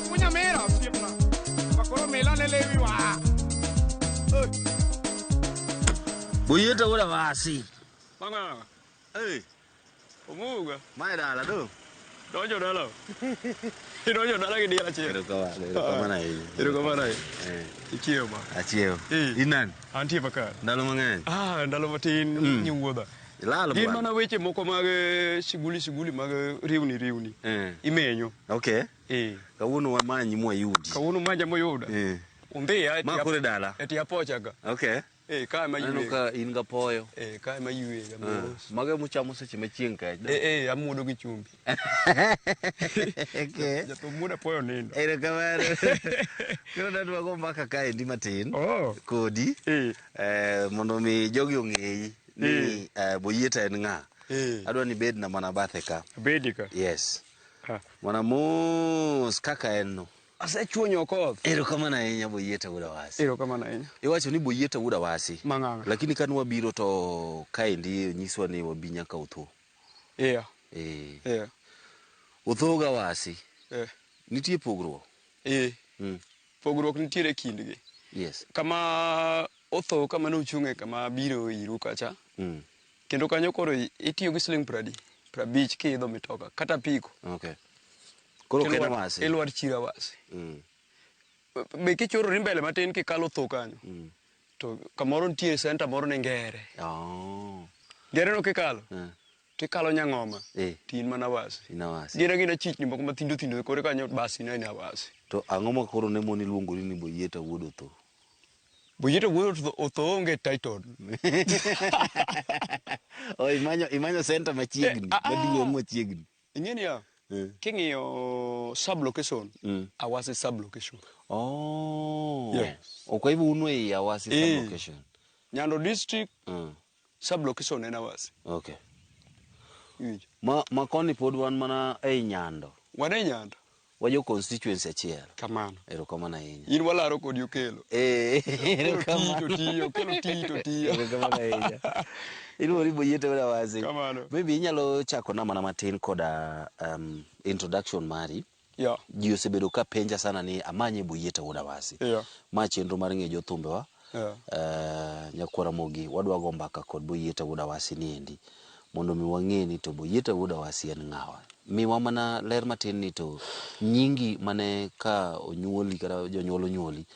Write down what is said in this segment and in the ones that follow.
Apunya nyamera osiepna. Makoro mila ne lewi wa. Boyieta wuod Awasi. Mama, Hey, omuga. mae dala do. Donjo dala. Idonjo dala gi diel achiel. Erokamano, erokamano ahinya. Erokamano ahinya. Eh, Ichiewo ma. achiewo. Eh. Inan, Antie makare. ndalo mang'eny. Ah, ndalo matin nyiwuodha. Ilalo Gin bwana. mana weche moko mag siguli siguli mag riwni riwni. Eh. Imenyo. Okay. Eh. Kawuono wamanyi mwayudi. Kawuono manja moyuda. Eh. Undhiya Ma koro e dala. E tie apocha ka. Okay. Eh, kae ma Aneno ywe. ka in ga poyo. Eh, kae ma ywe ga mos. Mago muchamo seche ma chieng' kech. Eh, eh, amuodo gi chumbi. Okay. Jathum muodo apoyo nindo. Erokamano. Koro nadwa go mbaka kaendi matin. Oh. Kodi. Eh. Eh, mondo mi jogi ong'eyi ni eh, Boyieta en ng'a. Eh. Adwa ni ibedna mana bathe ka. Abedi ka. Yes. Ah. Mana mos kaka en no. Asechuonyo koth. Erokamano ahinya Boyieta wuod Awasi. Erokamano ahinya. Iwacho ni Boyieta wuod Awasi. Mang'ang'a. Lakini ka nwabiro to kaendi onyiswa ni wabi nyaka Utho. Yeah. Eh. Yeah. Utho ga Awasi. Eh. Nitie pogruok. Eh. Mm. Pogruok nitiere e kindgi. Yes. Kama otho kama nochung'e kama biro iru kacha. Mm. Kendo kanyo koro itiyo gi siling pradi, 50 kiidho mitoka kata apiko. Okay. Koro ok en Awasi. Ilwar chiro Awasi. Mm. Be kichorori mbele matin kikalo tho kanyo. To kamoro nitie center moro ni Ngere. Oh. Ngere no kikalo. Eh. Tikalo Nyang'oma. Eh. To in mana Awasi. In Awasi. Gin agina chichni moko mathindo thindo kore kanyo bas in aina Awasi. To ang'o ma koro ne moni luongori ni Boyieta wuod Otho? Boyieta wuod Otho, Otho onge title. Oh, imanyo imanyo center machiegni, Eh, ah, ah. maduong' machiegni. Ing'e niya, Eh. king'iyo sub location, Mm. Awasi sub location. Oh. Yes. O kwa hivyo unwe ei Awasi Eh. sub location. Nyando district Mm. sub location en Awasi. Okay. Iwinjo? Ma, ma koni pod wan mana ei Nyando. Wan e Nyando. Wajo constituency achiel. Kamano. Erokamano ahinya. In walaro kodi Okelo. Eh, Okelo tiyo erokamano. to tiyo, Okelo tiyo to tiyo. Erokamano ahinya. Iluongo ni Boyieta wuod Awasi. Kamano. Maybe inyalo chako na mana matin koda introduction mari. Yeah. Ji osebedo ka penja sana ni amanye Boyieta wuod Awasi. Yeah. Ma chenro mar ng'eyo jothumbewa. Yeah. Nyakwar Ramogi wadwa go mbaka kod Boyieta wuod Awasi ni endi mondo mi wang'e ni to Boyieta wuod Awasi en ng'awa. Miwa mana ler matin ni to nyingi mane ka onyuoli kata jonyuol onyuoli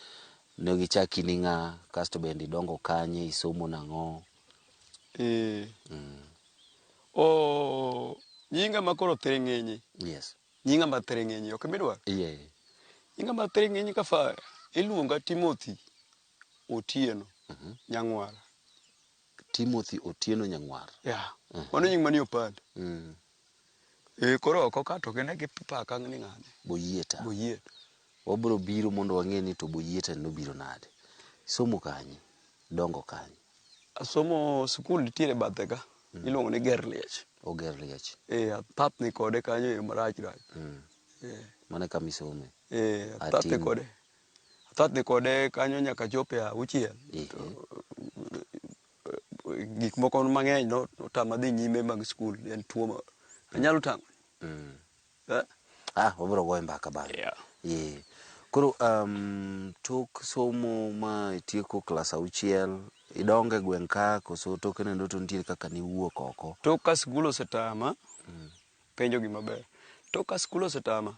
ne gichaki ni ng'a kasto bende idongo kanye isomo nang'o. Eh. Oh, nyinga ma koro thiring'inyi. Yes. Nyinga ma thiring'inyi, ok imidwaro? Yeah. Nyinga ma thiring'inyi ka fire, iluonga Timothy Otieno Nyang'wara. Timothy Otieno Nyang'wara. Yeah. Mano nying manie opande. Mm. Eh, koro oko ka to gine gipaka ni ng'ane. Boyieta. Boyieta. Wabiro biro mondo wang'e ni to Boyieta nobiro nade. Somo kanye? Dongo kanye? Asomo sikul nitiere bathe ka. Iluongo ni Ger Liech. Oger Liech. Eh, athapni kode kanyo e yo marach rach. Mm. Eh, Mano e kama isome. eh, athapni Atin. kode. Athapni kode kanyo nyaka chop e auchiel. Ehe. Gik moko mang'eny notama dhi nyime mag skul, en tuo ma anyalo tang'o. Mm. Eh? Ah, wabiro goyo mbaka bang'e. Yeah. Yeah. Koro tok somo ma itieko klas auchiel, idongo e gweng' ka koso tok nendo to nitie kaka niwuok oko? Tok ka skul osetama, penjo gima ber. Tok ka skul osetama,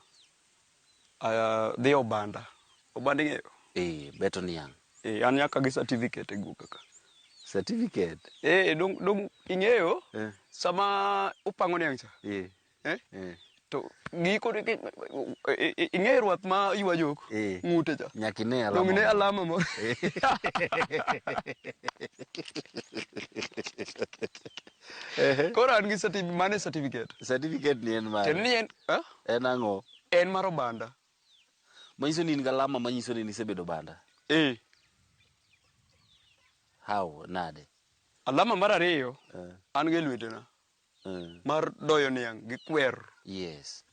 adhi Obanda. Obanda ing'eyo? Eh, beto niang'. Eh, an nyaka gi certificate e guka ka. Certificate? Eh, dong, dong ing'eyo Eh. sama upango niang' cha. Eh. Eh? Eh. To giko ing'eyo rwath ma ywa jok Eh. ng'ute cha. Nyaka ine alama. Dong ine alama moro. Koro an gi certificate, mane certificate. Certificate ni en mane? Tiende ni en, eh? En ang'o? En mar Obanda. Manyiso ni in gi alama manyiso ni nisebedo banda. Eh. How? Nade? Alama mar ariyo Eh. an gi e lwetena. Mm. Mar doyo niang' gi kwer. Yes.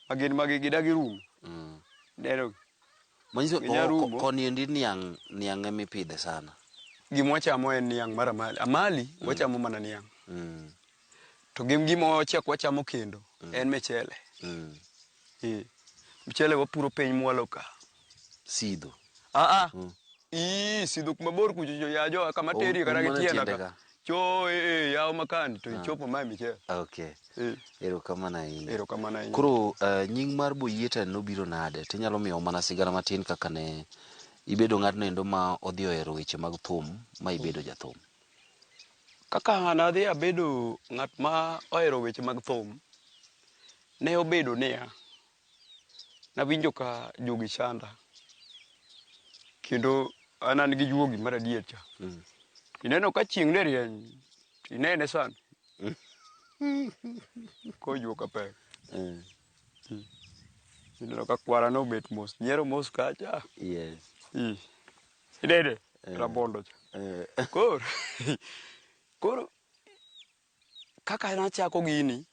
Ma gin magi gidagi rumo. Mm. Neno. Manyiso Ginya rumo. koni endi niang' niang' ema ipidhe sana. Gima wachamo en niang' mar amali. Amali wachamo mana niang'. Mm. To gima wachako wachamo kendo en michele. Mm. Eh. Mchele wapuro piny mwalo ka. Sidho. Ah ah. Ii, sidho kuma bor kucho cho ya jo kama Oh, teri kata gi mana tienda tiende ka. ka. Cho eh yawo makani to ichopo mae michele. Okay. Eh, Erokamano ahinya. erokamano ahinya. Koro nying mar Boyieta nobiro nade? Tinyalo miyowa mana sigana matin kaka ne ibedo ng'atno endo ma odhi ohero weche mag thum ma ibedo jathum. Kaka nadhi abedo ng'at ma ohero weche mag thum, ne obedo niya, nawinjo ka juogi chanda. Kendo an an gi juogi mar adier cha. Ineno ka chieng' ne rieny, inene sani. Kojuoka pek. Ineno ka kwara nobet mos, nyiero mos kacha. Yes. Ii. Inene, rabondo cha. Koro, koro kaka nachako gini,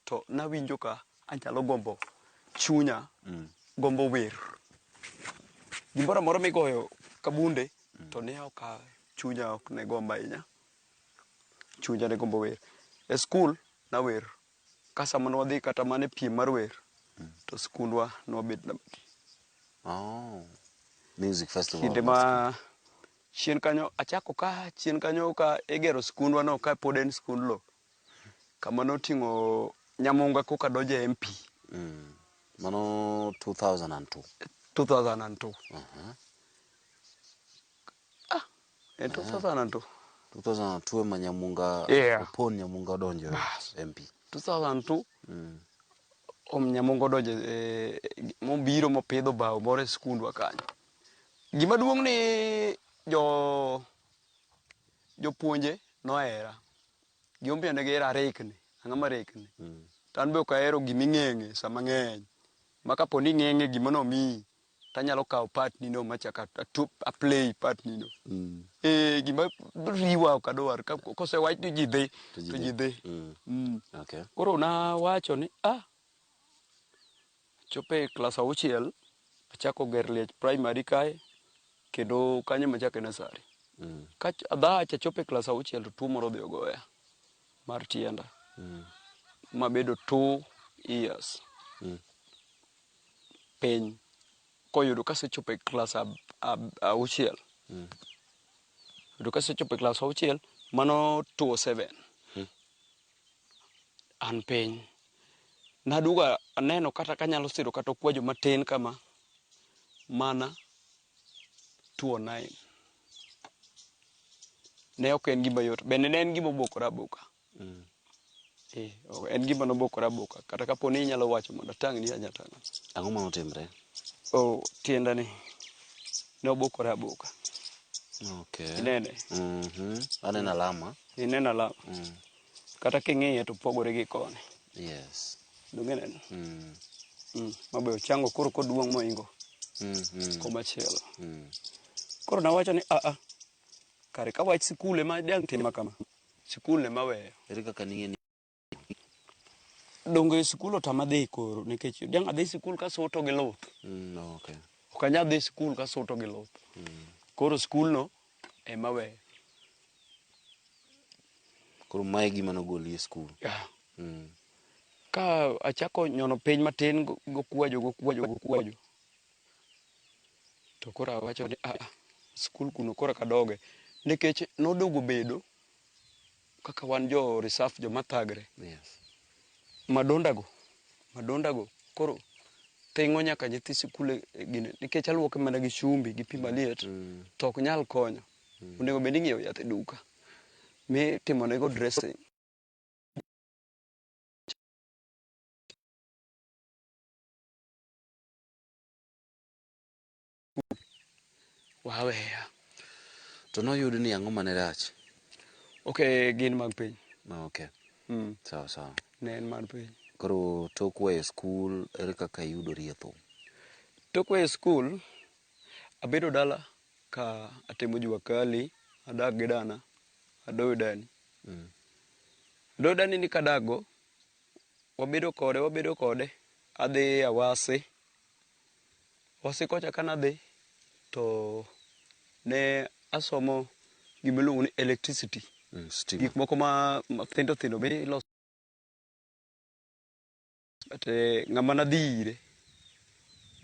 to nawinjo ka anyalo gombo chunya, gombo wer. Gimoro amora migoyo kabunde, to ne ok chunya ok ne gomb ahinya. Chunya ne gombo wer. E skul nawer. Ka sama ne wadhi kata mana e piem mar wer, to skundwa nwabet namba adi. Oh. Music festival. Kinde ma chien kanyo achako ka chien kanyo ka igero skundwa no ka pod en skund lo. Kama noting'o Nyamunga koka donjo e MP Mano 2002. 2002. Ah, en 2002. 2002 ema Nyamunga Yeah. Opon Nyamunga odonjo Bas. MP. 2002 om Nyamunga odonjo e, mobiro mopidho bao moro e skundwa kanyo. Gima duong' ni jo jopuonje nohera. Gimomiyo ne gihera arikni. Ang'o ma rikni? To an be ok ahero giming'eng'e sama ng'eny. Ma kapo ni ing'eng'e gima nomiyi, tanyalo kawo part ni no machak a play part ni no. Eh, gima riwa ok adwar. Kosewach ni ji dhi, To ji to ji dhi. dhi. Okay. Koro nawacho ni ah, chopo e klas auchiel, achako Ger Liech Primary kae, kendo kanyo ema achake nursery. Ka adhach achopo e klas auchiel to tuo moro odhi ogoya mar tienda. Mabedo 2 years piny. Koyudo kasechopo e klas auchiel. Yudo kasechopo e klas auchiel, mano 207. An piny. Naduogo aneno kata kanyalo siro kata okwajo matin kama, mana 209. Ne ok en gima yot. Bende ne en gima obokore aboka. Eh, en gima nobokore aboka. Kata kapo ni inyalo wacho mondo atang'ni, anyalo tang'o. Ang'o ma notimre? Oh, tienda ni ne obokore aboka. Okay. Inene? Aneno alama. Ineno alama. Kata king'iye to opogore gi koni. Yes. Donge ineno? Mabe ochango koro koduong' mohingo komachielo. Koro nawacho ni a a kare ka wach sikul ema dang' tima kama. Sikul ema aweyo. Ere kaka ning'e ni Donge sikul otama dhi koro nikech dang' adhi sikul kasuto gi luth. Okay. Ok anyal dhi sikul kasuto gi luth. Koro sikul no ema aweyo. Koro mae gima nogoli e skul. Yeah. Ka achako nyono piny matin gokwajo gokwajo gokwajo. To koro awacho ni a a skul kuno koro ok adoge. Nikech noduogo bedo kaka wan jo reserve joma thagre. Yes. Madonda go koro thing'o nyaka nyithi sikul e gine nikech aluoke mana gi chumbi gi pi maliet to ok nyal konyo. Onego bed ni ing'iewo yath e duka mitimonego dressing. Waweya. To noyud ni ang'o mane rach? Okay, gin mag piny. Okay. Sawa sawa. Ne en mar piny. Koro tok weyo skul, ere kaka iyudori e thum? Tok weyo skul, abedo dala ka atimo jua kali, adak gi dana, adoyo dani. Adoyo dani ni kadakgo, wabedo kode, adhi Awasi. Awasi kocha kanadhi, to ne asomo gimiluongo ni electricity. Stima. Gik moko ma thindo thindo miloso. But ng'ama nadhi ire,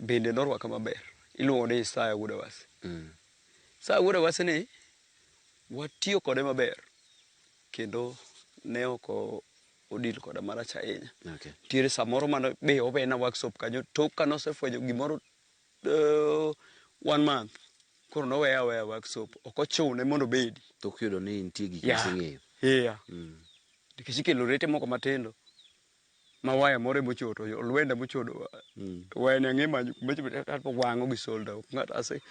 Bende norwaka maber. Iluongo ni Isaya Wuod Awasi. Isaya Wuod Awasi ni watiyo kode maber kendo ne ok odil koda marach ahinya. Okay. Nitiere samoro mane be owena workshop kanyo tok kane osefwenyo gimoro one month koro noweya aweya workshop ok ochune mondo obedi. Tok yudo ni nitie gik Yeah. miseng'eyo. Yeah. Nikech ikelo rete moko matindo ma waya moro emochodo olwenda mochodo waya ni ang'e manyo wang'o gi solda ok ng'at ase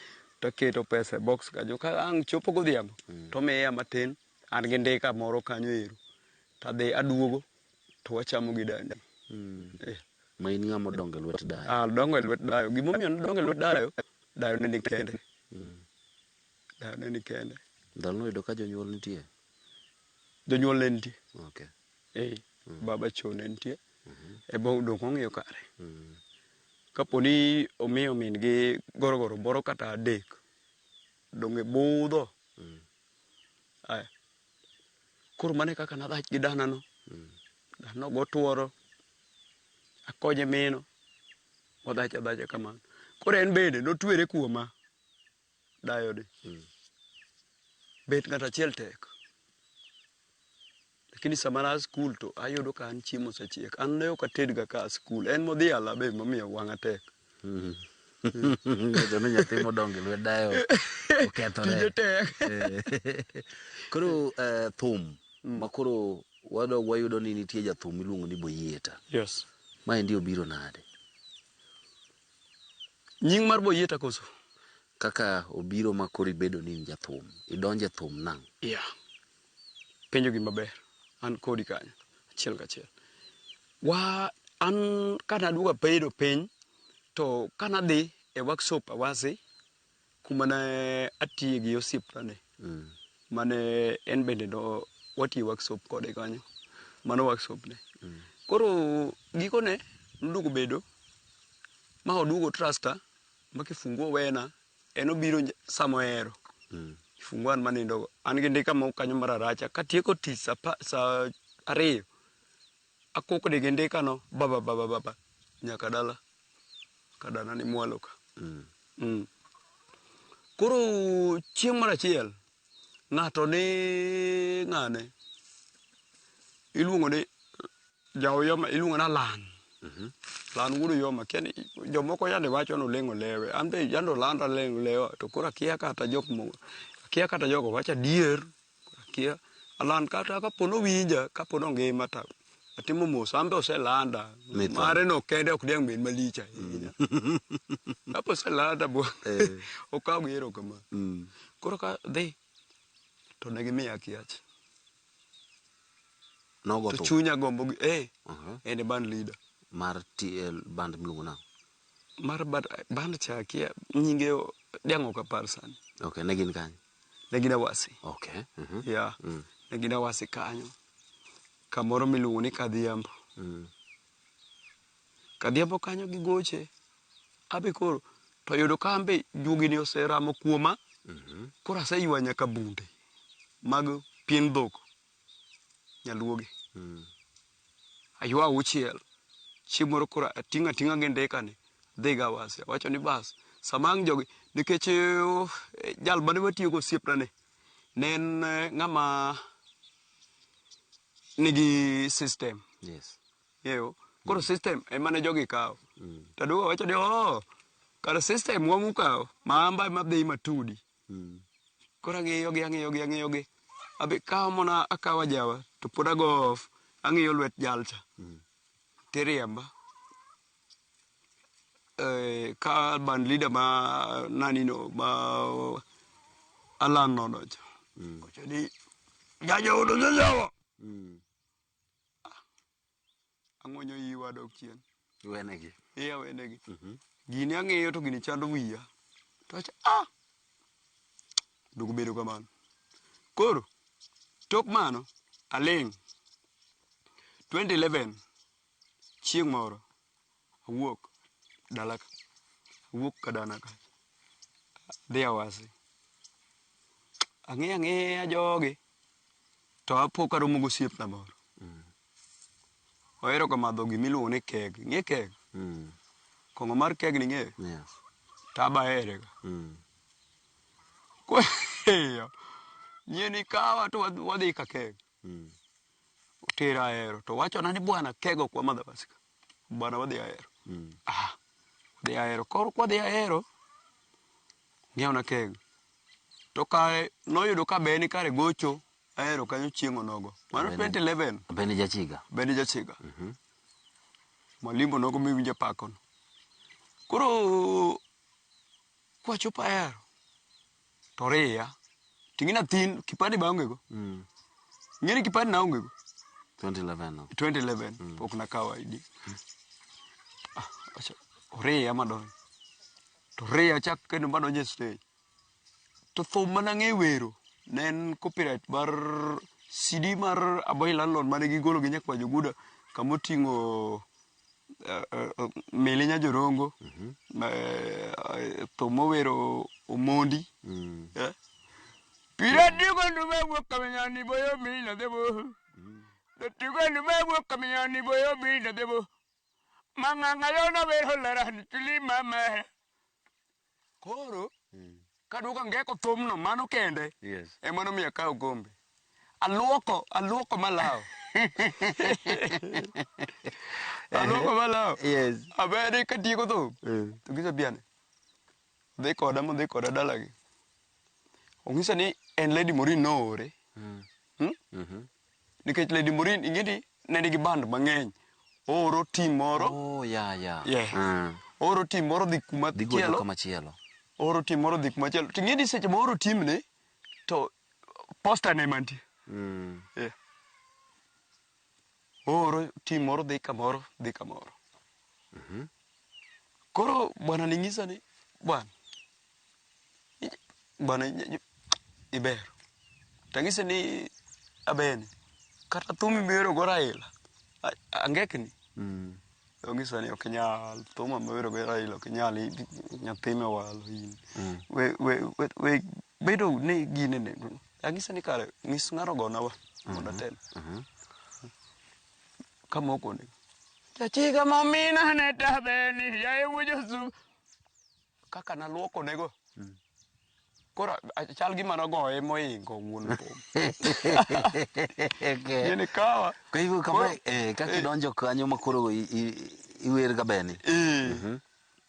taketo pesa e box kanyo ka ang' chopo godhiambo tomiya matin an gi ndika moro kanyo ero tadhi aduogo to wachamo gi dani. Eh. Ma in ng'ama odongo e lwet dayo. Ah, dongo e lwet dayo. Gimomiyo nodongo e lwet dayo, dayo ne ni kende. Dayo ne ni kende. Ndalono yudo ka jonyuol nitie? Jonyuol ne nitie. Okay. Eh, baba cho ne nitie. E bo dong ong'iyo kare. Kapo ni omiyo min gi gorogoro moro kata adek, donge budho. Aya. Koro mano e kaka nadhach gi dana no. Dana go tuoro, akonye mino, wadhach adhacha kamano. Koro en bende notwere kuoma, dayo ni. Bet ng'at achiel tek. Lakini sama na skul to ayudo ka an chiemo osechiek. An ne ok atedga ka a skul. En modhiala be momiyo wang'a tek. Wacho ni nyathi modongo e lwet dayo okethore. Tije tek. Koro thum ma koro wadog wayudo ni nitie jathum miluongo ni Boyieta. Yes. Maendi obiro nade? Nying mar Boyieta koso? Kaka obiro ma koro ibedo ni in jathum. Idonjo e thum nang'o? Yeah. Penjo gima ber. An kodi kanyo. Achiel kachiel. Wa an kana duogo abedo piny to kanadhi e workshop Awasi kuma ne atiye gi osiepna ni mane en bende no watiye workshop kode kanyo. Mano workshop ne. Koro gikone noduogo bedo ma oduogo trusta ma kifunguo wena en obiro sama ohero. Kifunguo an manindo go. An gi ndika moko kanyo mar aracha. Katieko tich sa 2 akokni gi ndika no baba baba baba nyaka dala. Ka dala ni mwalo ka. Koro chieng' moro achiel ng'ato ni ng'ane iluongo ni jaoyoma iluongo ni Alan. Alan wuod Uyoma kia ni jomoko yande wacho ni oleng'o lewe. An be yande olanda leng'o lewa to koro akia kata jok mo akia kata jogo wacho adier. Akia Alan kata kapo nowinja kapo nongima to atimo mos an be oselanda. Mare no kende ok diang' bed malich ahinya. Kapo oselanda bo okaw gi erokamano. Koro ka dhi to ne gimiya kiach. Nogo To thum. chunya gombo gi en e band leader. Mar TL band miluongo nang'o? Mar band cha akia nyinge diang' ok apar sani. Okay, ne gin kanye? Ne gin Awasi. Okay. Yeah. Ne gin Awasi kanyo. Kamoro miluongo ni Kadhiambo. Kadhiambo kanyo gigoche. Abe koro to yudo ka an be juogi ni oseramo kuoma. Koro aseywa nyaka bunde mag pien dhok nyaluogi. Aywa auchiel. Chieng' moro koro ating'o ating'a gi ndika ni dhi ga Awasi. Awacho ni bas sama ang' jogi nikech jal mane watiyo go osiepna ni ne en ng'ama nigi system. Yes. Ng'eyo? Koro system ema ne jogi kawo. To aduogo awacho ni oh, kara system wa mukawo ma amba ema dhi matudi. Koro ang'iyo gi ang'iyo gi ang'iyo gi. Abe kawo mana akawa jawa to pod ago off. Ang'iyo lwet jalcha. Tiriemba. Ka band leader ma nani no ma Alan nodonjo. Owacho ni jaja odonjo jawa. Ang'wonyo iwa adok chien. Iwenegi. Iya awenegi. Gini ang'iyo to gini chando wiya. To awacho ah! Duogo bedo kamano. Koro tok mano aling'. 2011 chieng' moro awuok dala ka. Awuok ka dana ka. Adhi Awasi. Ang'iyo ang'iya jogi to apo karomo gosiepna moro. Ohero ga madho gimiluongo ni keg. Ing'e keg? Kong'o mar keg ni ing'eyo? Yes. To aba ahere ga. Koro nyieni kawa to wadhi ka keg. Otera Ahero to wachona ni bwana keg ok wamadh Awasi ka. Bwana wadhi Ahero. Ah, wadhi Ahero. Koro kwadhi Ahero, ng'iewna keg. To kare noyudo ka Beni kare gocho Ahero kanyo chieng' onogo. Mano 2011. Beni Jachiga. Beni Jachiga. Mwalimu onogo miwinjo pakono. Koro kwachopo Ahero to riya. Ting'e nathin kipande be aonge go. Ing'e ni kipande naonge go. 2011 no. 2011 pok nakawo ID. Ah, acha, oriya madonjo. To riya chak kendo madonjo e stage. To thum mane ang'e wero ne en copyright mar CD mar Aboy Landlord mane gigolo gi Nyakwajo Guda kamoting'o Mili nya Jorongo, thum mowero Omondi. Eh? Piratigo ndume wuok kaminyani boyo mina debo. Tigo ndume wuok kaminyani boyo mina debo. Mang'ang'a yono wero lera ni tuli mama. Koro kaduogo angeko thumno mano kende Yes. ema nomiyo akawo kombe. Aluoko, aluoko malawo. Aluoko malawo. Yes. Abede katieko thum. To gisa biane. Dhi koda modhi koda dalagi. Ong'isa ni en Lady Morin noore. Hmm? Nikech Lady Morin ing'e ni ne nigi band mang'eny. Ooro team moro. Oh, yeah, yeah. Yeah. Ooro team moro dhi kuma Dhi gocho chielo. kama chielo. Ooro team moro dhi kuma chielo. To ing'e ni seche ma ooro team ni to posta ne mantie. Yeah. Ooro team moro dhi kamoro, dhi kamoro. Koro bwana ni nyisa ni bwana bwana iber. Tang'ise ni abeni kata thumi miwero go Raila angekni. Ong'isa ni ok inyal thuma miwero go Raila ok inyal nyathi miwalo in. We we we, we bedo ni gine ne. Ang'ise ni kare ng'is ng'ano gona wa mondo atem. Kamoko ni. Chachika momina ne tabeni yaye wujo Kaka naluoko nego. Koro chal gima nogoye moingo wuon thum. Gini kawa. Kwa hivyo kama kaka idonjo kanyo ma koro iwer ga Beni.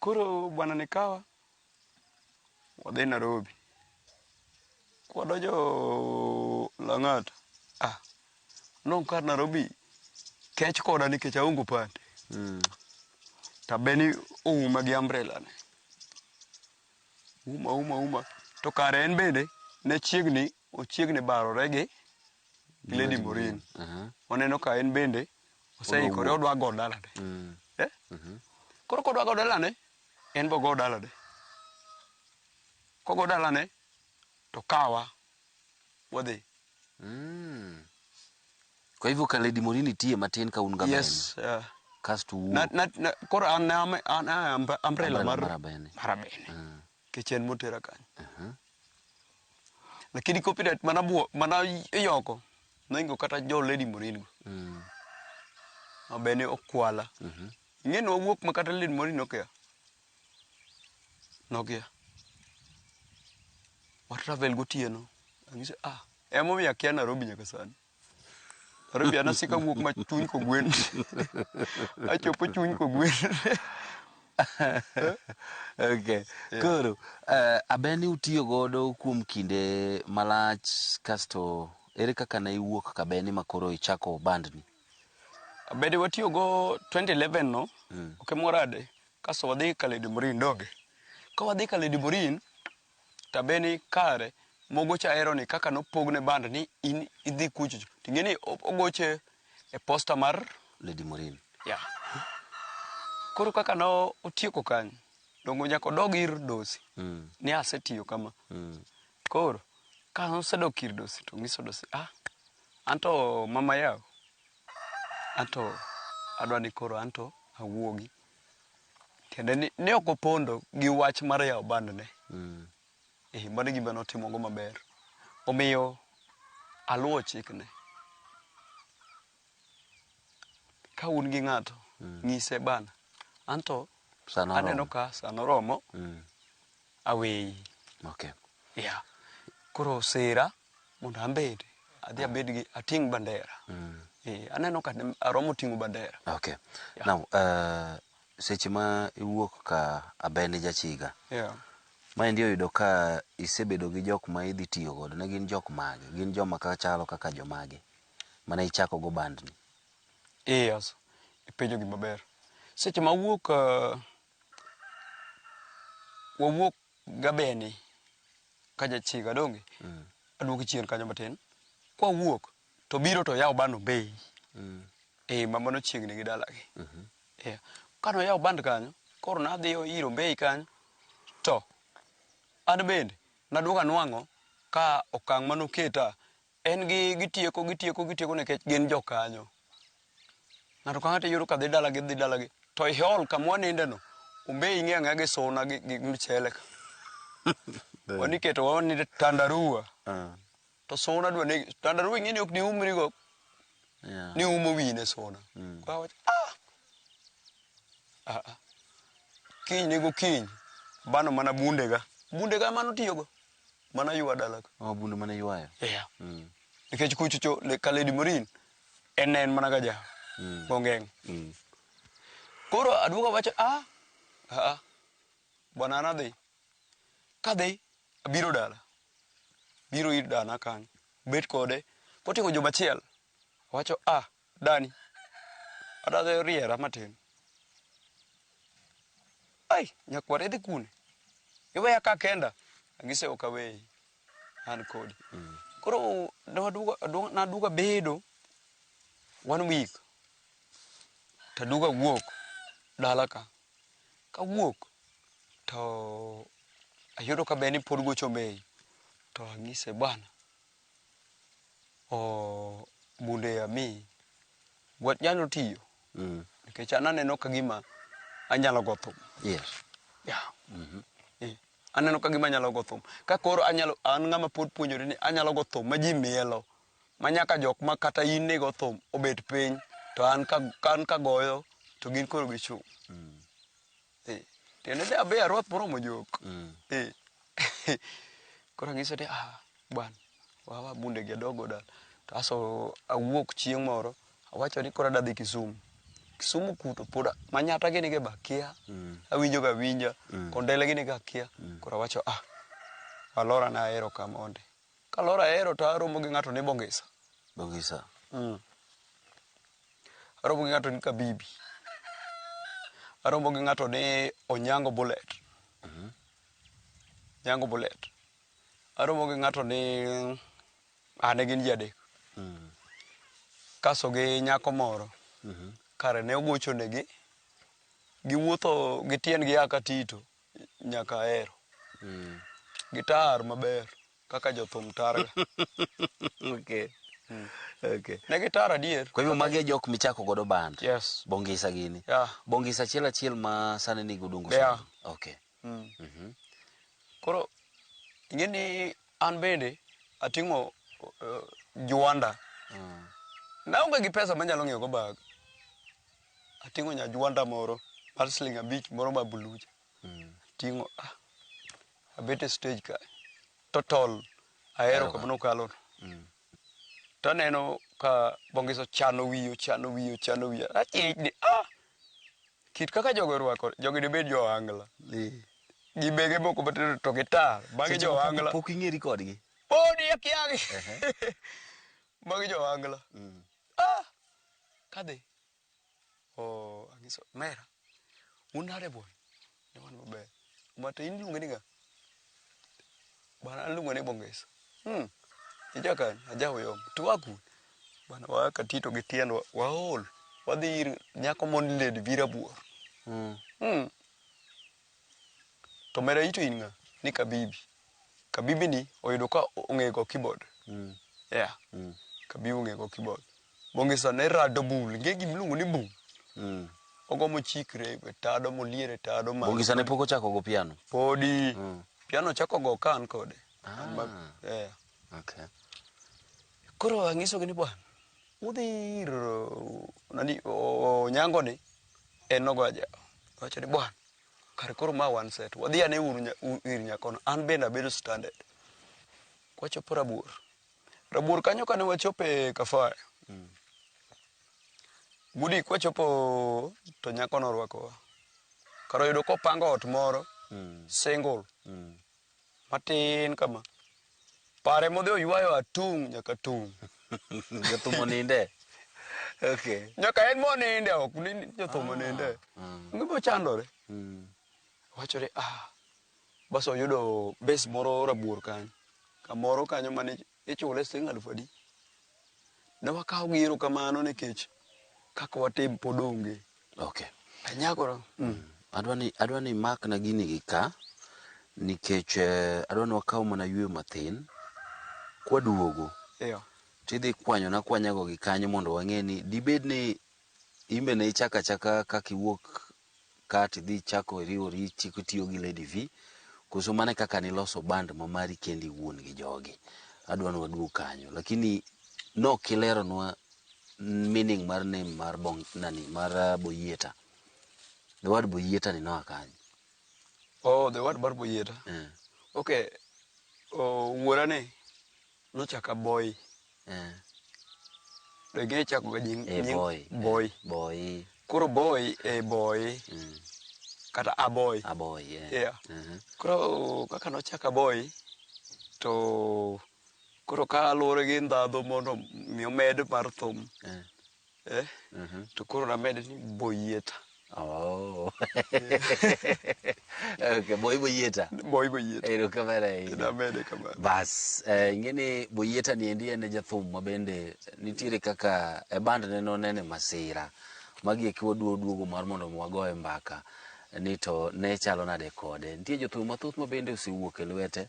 Koro bwana nikawa wadhi Nairobi. Kwadonjo Lang'ata. Ah. Nong kar Nairobi kech koda nikech aonge opande. To Beni ouma gi umbrella ne. Uma uma uma. To kare en bende ne chiegni ochiegni barore gi Lady Morin. Oneno ka en bende oseikore odwa go dalane. Eh? Koro kodwa go dalane, en bo go dalane. Kogo dalane to kawa wadhi. Kwa hivyo ka Lady Morin nitie matin ka un ga Beni. Yes. Yeah. Kasto Na, uwuok. na, na, koro an ne an a umbrella Umbrella mar mar Abeni. mar Abeni. Nikech en motera kanyo. Lakini copyright mana buo mana yoko noingo kata jo Lady Morin go. Abeni okwala. Ing'e ni wawuok ma kata Lady Morin nokia. Nokia. Wa travel gotieno. Ang'ise ah, emomiyo akia Nairobi nyaka sani. Nairobi an asika wuok ma chuny kogwen. Achopo chuny kogwen. Okay. Koro, Abeni utiyo godo kuom kinde malach kasto ere kaka ne iwuok Kabeni ma koro ichako bandni? Abeni watiyo go 2011 no, ok emorade, kasto wadhi ka Lady Morin donge. Ka wadhi ka Lady Morin, to Abeni kare mogocho Ahero ni kaka nopogne band ni in idhi kucho. Ting'e ni ogoche e posta mar Lady Morin. Yeah. Koro kaka no otieko kanyo, dongo nyaka odog ir dosi. Ni asetiyo kama. Koro, ka nosedok ir dosi to ng'iso dosi, ah, anto mama yaw, anto adwa ni koro anto awuogi. Tiende ni ne ok opondo gi wach mar yawo band ne. Eh, mano e gima notimogo maber. Omiyo aluwo chikne. Ka un gi ng'ato, ng'ise bana, anto Sano Aneno oromo. ka sano oromo aweyi. Okay. Yeah. Koro sira mondo an bende adhi abed gi ating' bandera. Eh, aneno ka aromo ting'o bandera. Okay. Yeah. Now, seche ma iwuok ka Abeni Jachiga, Yeah. maendi oyudo ka isebedo gi jok ma idhi tiyo godo, ne gin jok mage? Gin joma ka chalo kaka jomage mane ichako go bandni? Yes. Ipenjo gima ber. Seche ma wuok wawuok Gabeni ka Jachiga donge? Aduoki chien kanyo matin. Kwawuok to biro to yawo band Ombei. Eh, ma mano chiegni gi dalagi. Yeah. Kano yawo band kanyo, koro nadhi ir Ombei kanyo, to an bende naduogo anwang'o ka okang' manoketa en gi gitieko gitieko gitieko nikech gin jokanyo. Ng'ato ka ng'ato iyudo ka dhi dalagi dhi dalagi. To i hall kama waninde no, Ombei ng'iyo ang'iya gi suna gi mchele ka. Wan iketo wa waninde tandarua. To suna dwa negi. Tandarua ing'e ni ok diumri go. Yeah. Ni umo wiyi ne suna. Koro awacho, ah! Ah, ah. Kiny ne gokinyi, bano mana bundega. Bundega ema notiyogo. Mana ywa dala ka. Oh, bunde mane ywayo. Yeah. Nikech kuchocho ka Lady Morin, en ne en mana ga jawa. Gongeng'. Koro aduogo awacho, ah, ah, ah. Bwana an adhi. Kadhi, abiro dala. Biro ir dana kanyo. Bet kode. Koting'o juma achiel. Awacho, ah, dani. Adwa riera matin. Ai, nyakwar idhi kune? Iweya ka kenda? Ang'ise ok aweyi. An kodi. Koro naduogo abedo one week. Taduogo awuok dala ka. Kawuok to ayudo ka Beni pod gocho Ombei. To ang'ise bwana, o bunde amiyi. Gwach nyalo tiyo. Nikech an aneno ka gima anyalo go thum. Yes. Yeah. Eh, aneno ka gima anyalo go thum. Ka koro anyalo, an ng'ama pod puonjore ni anyalo go thum ma ji mielo. Ma nyaka jok ma kata in nigo thum obet piny to an ka, an kagoyo to gin koro gichung'. Eh, tiende ni abe arwath moromo jok. Eh. Koro ang'ise ni ah, bwana, wawa bunde gi adogo dala. To aso awuok chieng' moro, awacho ni koro adwa dhi Kisumu. Kisumu kuto pod Manyata gini gi be akia. Awinjo ga awinja. Kondele gini ga akia. Koro awacho ah, alora na ahero ka mondi. Kalora ahero to aromo gi ng'ato ni Bongisa. Bongisa. Aromo gi ng'ato ni Kabibi. Aromo gi ng'ato ni Onyango Bullet. Onyango Bullet. Aromo gi ng'ato ni ah, ne gin ji adek. Kaso gi nyako moro. Kare ne ogocho negi. Giwuotho gi tiendgi a Katito nyaka Ahero. Gitar maber kaka jothum targa. Okay. Okay. Ne gitar adier. Kwa hivyo magi e jok michako godo band. Yes. Bongisa gini. Yeah. Bongisa achiel achiel ma sani nigi Odongo Yeah. Sound. Okay. Koro ing'e ni an bende ating'o juanda. Naonge gi pesa manyalo ng'iewo go bag. Ating'o nya juanda moro mar siling abich moro ma blue cha. Ating'o ah, abet e stage ka. Total ahero kama nokalo no. To aneno ka Bongisa ochano wiye, ochano wiye, ochano wiye. Achich ni ah, kit kaka jogo orwako, jogi dibed jo ohangla. Gi bege moko matindo to gitar. Magi Seche jo moko ohangla. Pok ing'eri kodgi. Podi akiagi. Magi jo ohangla. Ah, kadhi. Oh, anyiso, mera, un nade bwana? Ne wan maber. Mate in iluonge ni ng'a? Bwana an iluonga ni Bongisa. Ija kanye? Aja Uyoma. To waa kure? Bwana waa Katito gi tiendwa, waol. Wadhi ir nyako moro ni Lady Vera Buor. To mera ito in ng'a? Ni Kabibi. Kabibi ni oyudo ka ong'e go keyboard. Yeah. Kabibi ong'e go keyboard. Bongisa ne rado bul. Ing'e gima iluongo ni bul? Ogo mochikre e tado moliere tado malo. Bongisa ne pok ochako go piano. Podi. Piano chako go ka an kode. An ma, yeah. Okay. Koro ang'isogi ni bwana, udhi ir nani Onyango ni en nogo ajawa. Owacho ni bwana, Kare koro ma one set. Wadhi ane uru ir nyakono. An bende abedo stranded. Kwachopo Rabuor. Rabuor kanyo kane wachope Kafaya. Gudi kwachopo to nyakono orwakowa. Kar oyudo kopango ot moro single matin kama. Pare modhi oywayo atung' nyaka tung'. Jothum oninde. Okay. Nyaka en moninde ok ni jothum oninde. Ngima ochandore. Wachore ah bas oyudo base moro Rabuor kanyo. Kamoro kanyo mane ichule siling alufu adi. Ne wakawo gi erokamano nikech kaka watim pod onge. Okay. Anyagora. Adwa ni imakna gini gi ka nikech adwa ni wakaw mana yweyo mathin kwaduogo Yeah. tidhi kwanyona akwanyago gi kanyo mondo wang'e ni dibed ni imbe ne ichako achaka kaka iwuok ka tidhi ichako iriwori itiyo gi Lady V koso mano e kaka niloso band ma mari kendi iwuon gi jogi. Adwa ni waduog kanyo lakini nok ileronwa meaning mar name mar bong, nani mar Boyieta. The word Boyieta ni noa kanye? Oh, the word mar Boyieta. Okay. Oh, wuora ni nochaka Boy. To ing'e ichako ga nying, nying Boy. Boy. Boy. Koro Boy e Boy. Kata Aboy. Aboy, yeah. Yeah. Koro kaka nochaka Boy to koro ka luwore gi ndhadhu mondo mi omed mar thum. To koro named ni Boyieta. Oh. Okay, Boy Boyieta. Boy Boyieta. Erokamano ahinya. Namede kamano. Bas, ing'e ni Boyieta ni endi en jathum ma bende nitiere kaka e band ne nonene masira. Magi eki wadwa duogo mar mondo mi wagoye mbaka ni to ne chalo nade kode. Nitie jothum mathoth ma bende osewuok e lwete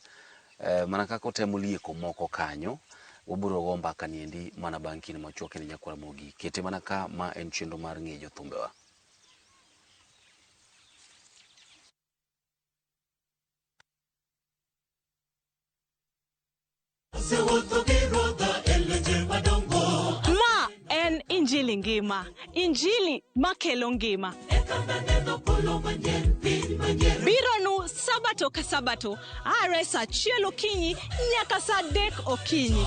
mana kaka otemo lieko moko kanyo. Wabiro go mbaka ni endi mana bang' kinde machuok ni nyakwar Ramogi. Kete mana ka ma en chenro mar ng'eyo jothumbewa. Ma en Injili ngima, Injili makelo ngima. Bironu sabato ka sabato, are saa achiel okinyi nyaka saa adek okinyi.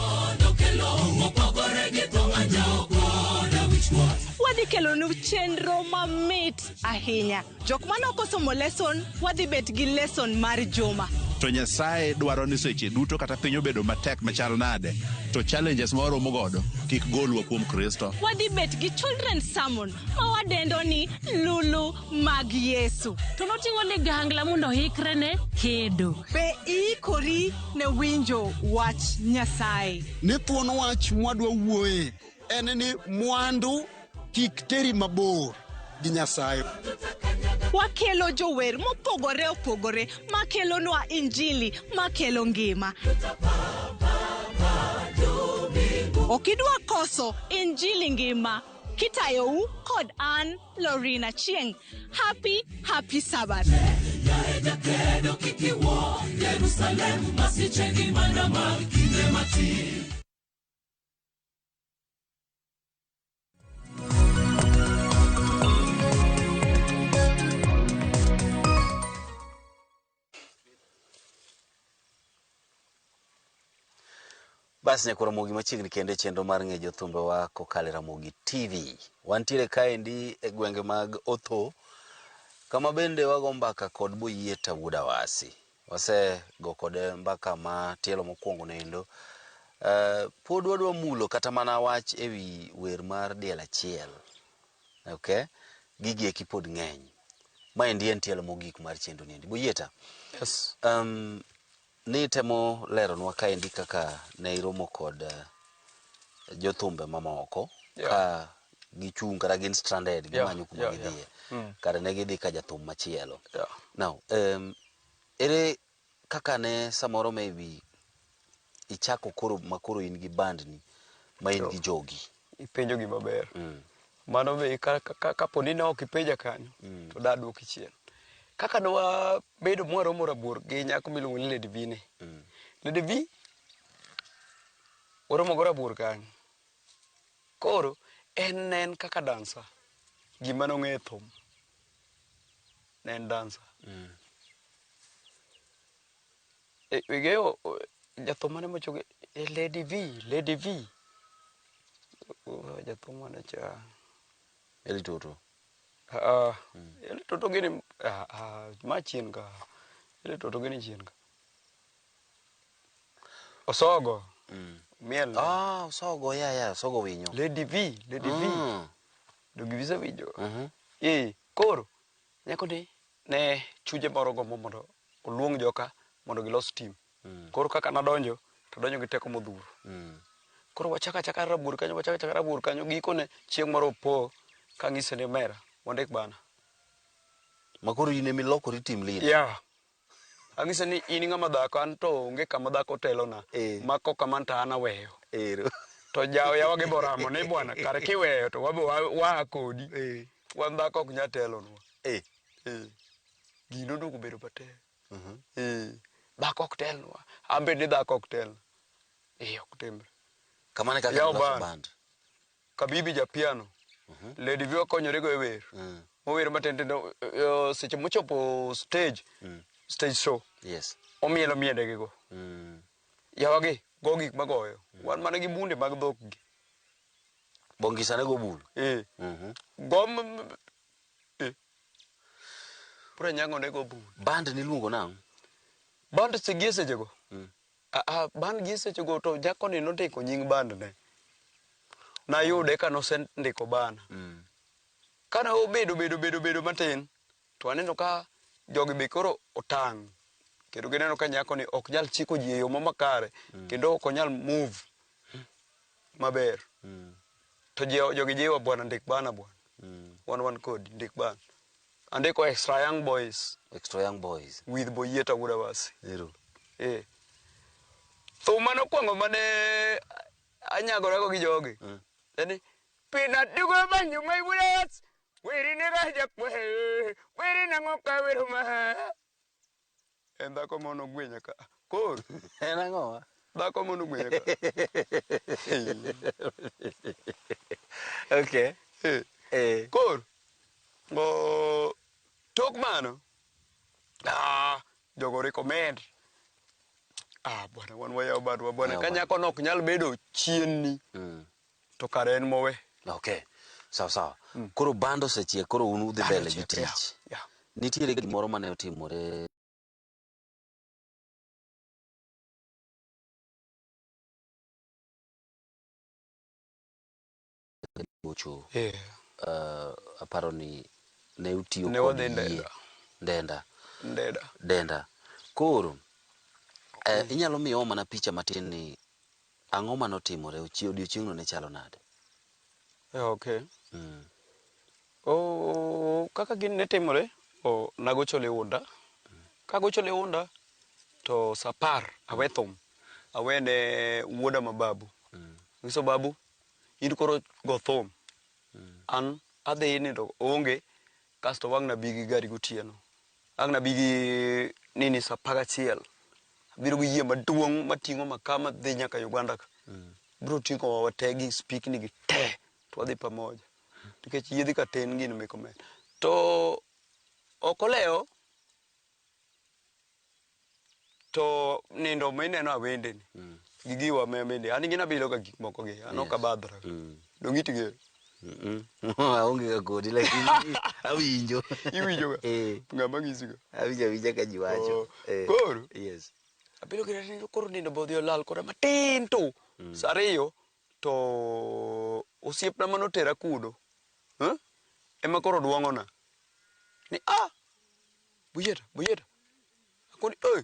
Wadhi kelonu chenro mamit ahinya. Jok mane ok osomo lesson, wadhi bet gi lesson mar juma. To Nyasaye dwaro ni seche duto kata piny obedo matek machal nade, to challenges ma waromo godo kik golwa kuom Kristo. Wadhi bet gi children's sermon ma wadendo ni Lulu mag Yesu. To noting'o ligangla mondo oikre ne kedo. Be iikori ne winjo wach Nyasaye? Ni thuon wach mwadwa wuoye en ni mwandu kik teri mabor gi Nyasaye. Wakelo jower mopogore opogore makelonwa Injili makelo ngima. Ok idwa koso Injili ngima. Kitayou kod an Lorina Chieng. Happy, happy Sabbath. Bas nyakwar Ramogi machiegni kendo e chenro mar ng'e jothumbewa kokalo e Ramogi TV. Wantiere kaendi e gwenge mag Otho, kama bende wago mbaka kod Boyieta wuod Awasi. Wasego kode mbaka ma tielo mokwongo nendo. Pod wadwa mulo kata mana wach ewi wer mar diel achiel. Okay? Gigi eki pod ng'eny. Maendi en tielo mogik mar chenro niendi. Boyieta. Yes. Ni temo leronwa kaendi kaka ne iromo kod jothumbe mamoko ka gichung' kata gin stranded gimanyo kuma gidhiye. Kare ne gidhi ka jathum machielo. Now, ere kaka ne samoro maybe ichako koro makoro in gi band ni ma in gi jogi? Ipenjo gima ber. Mano be kapo ni ne ok ipenja kanyo, to daduoki chien. Kaka ne wabedo mwaromo Rabuor gi nyako miluongo ni Lady V ni. Lady V, waromo go Rabuor kanyo. Koro, en ne en kaka dansa. Gima nong'eyo thum. ne en dancer. E, ing'eyo jathum mane mochoge e Lady V, Lady V. Oh, Jathum mane cha. Eli Toto. Ah, Eli Toto gini ah, ah, ma chien ka. Eli Toto gini chien ka. Osogo. Miel. Ah, Osogo, ya ya, Osogo winyo. Lady V, Lady V. Donge isewinjo? Mhm. Eh, koro nyako ni ne chuje moro gombo mondo oluong joka mondo gilos team. Koro kaka nadonjo, to adonjo gi teko modhuro. Koro wachako achaka rabuor kanyo, wachako achaka rabuor kanyo, gikone chieng' moro opo kang'ise ni omera, wandik bana. Ma koro in ema ilokori team leader. Yeah. Ang'ise ni in ng'ama dhako, an to onge kama dhako telona. Eh. Ma kok kamano to an aweyo. Ero. To jawo yawa gi boramo ni bwana, kare kiweyo to wabe wa, waa kodi. Eh. Wan dhako ok nyal telonwa. Eh. Eh. Gino oduogo bedo matek. Mhm. Eh. Dhako ok telnwa. An be ni dhako ok telna. Eh, ok timre. Kamano e kaka Yaw iloso band. band. Kabibi ja piano. Lady V okonyore go e wer. Mower matin tin to seche mochopo stage, stage show, Yes. omielo miende gi go. Yawa gi, go gik magoyo. Wan mana gi bunde mag dhok gi. Bongisa ne go bul. Eh. Go eh. Pura nyango ne go bul. Band niluongo nang'o? Band se gie sechego. Ah, ah, band gie sechego to jakoni nondiko nying band ne. Nayude ka nosendiko bana. Kane obedo bedo bedo bedo matin, to aneno ka jogi be koro otang'. Kendo gineno ka nyakoni ok nyal chiko ji e yo makare, kendo ok onyal move maber. To jogi jiwa bwana ndik bana bwana. Wan wan kodi ndik bana. Andiko Extra Young Boys Extra Young Boys. with Boyieta Wuod Awasi. Ero. Eh. Thum mane okwongo mane anyagorago gi jogi. En ni Pina dugo banyu mai wudas. Weri ne ga jakwe. Weri nang'o ka wero ma. En dhako mono gwenya ka. Koro En ang'o? dhako mono gwenya ka. Okay. Eh. Eh. Koro go tok mano ah, jogo recommend ah, bwana wan wayawo badwa bwana Wayawo ka band. nyako no ok nyal bedo chienni to kare en mowe Okay. Sawa sawa. Koro band osechiek, koro un udhi mbele gi osechiek, tich. yeah, yeah. Nitiere gimoro mane otimore gocho. Yeah. Aparo ni ne utiyo Ne kod wadhi yie. Ndenda. Ndenda. Ndeda. Denda. Koro inyalo miyowa mana picha matin ni ang'o manotimore odiochieng'no ne chalo nade? Okay. Oh, kaka gini ne timore, oh, nagocho Liunda. Kagocho Liunda to sa apar awe thum. Awene wuoda ma babu. Nyiso babu, in koro go thum. An adhi nindo oonge, kasto wang' nabi gi gari gotieno. Ang' nabi gi nini sa apar gachiel. Abiro gi yie maduong' mating'o makaa madhi nyaka Uganda ka. Biro ting'o wa te gi spikni gi te to wadhi pamoja. Nikech yiedhi ka tin gini mek omenda. To ok olewo to nindo mineno awende ni gi giwa me awende an gin abilo ga gik moko gi an ok abadhra. Dong' iting'eyo? Aonge ga kodi lakini awinjo. Iwinjo ga? Eh. Ng'ama ng'isi ga? Awinjo awinja ka ji wacho. Oh, koro? Yes. Abiro gi nindo koro nindo be odhi olal koda matin to sa ariyo to osiepna manotera kuno ema koro duong'ona ni ah Boyieta, Boyieta. Akoni oi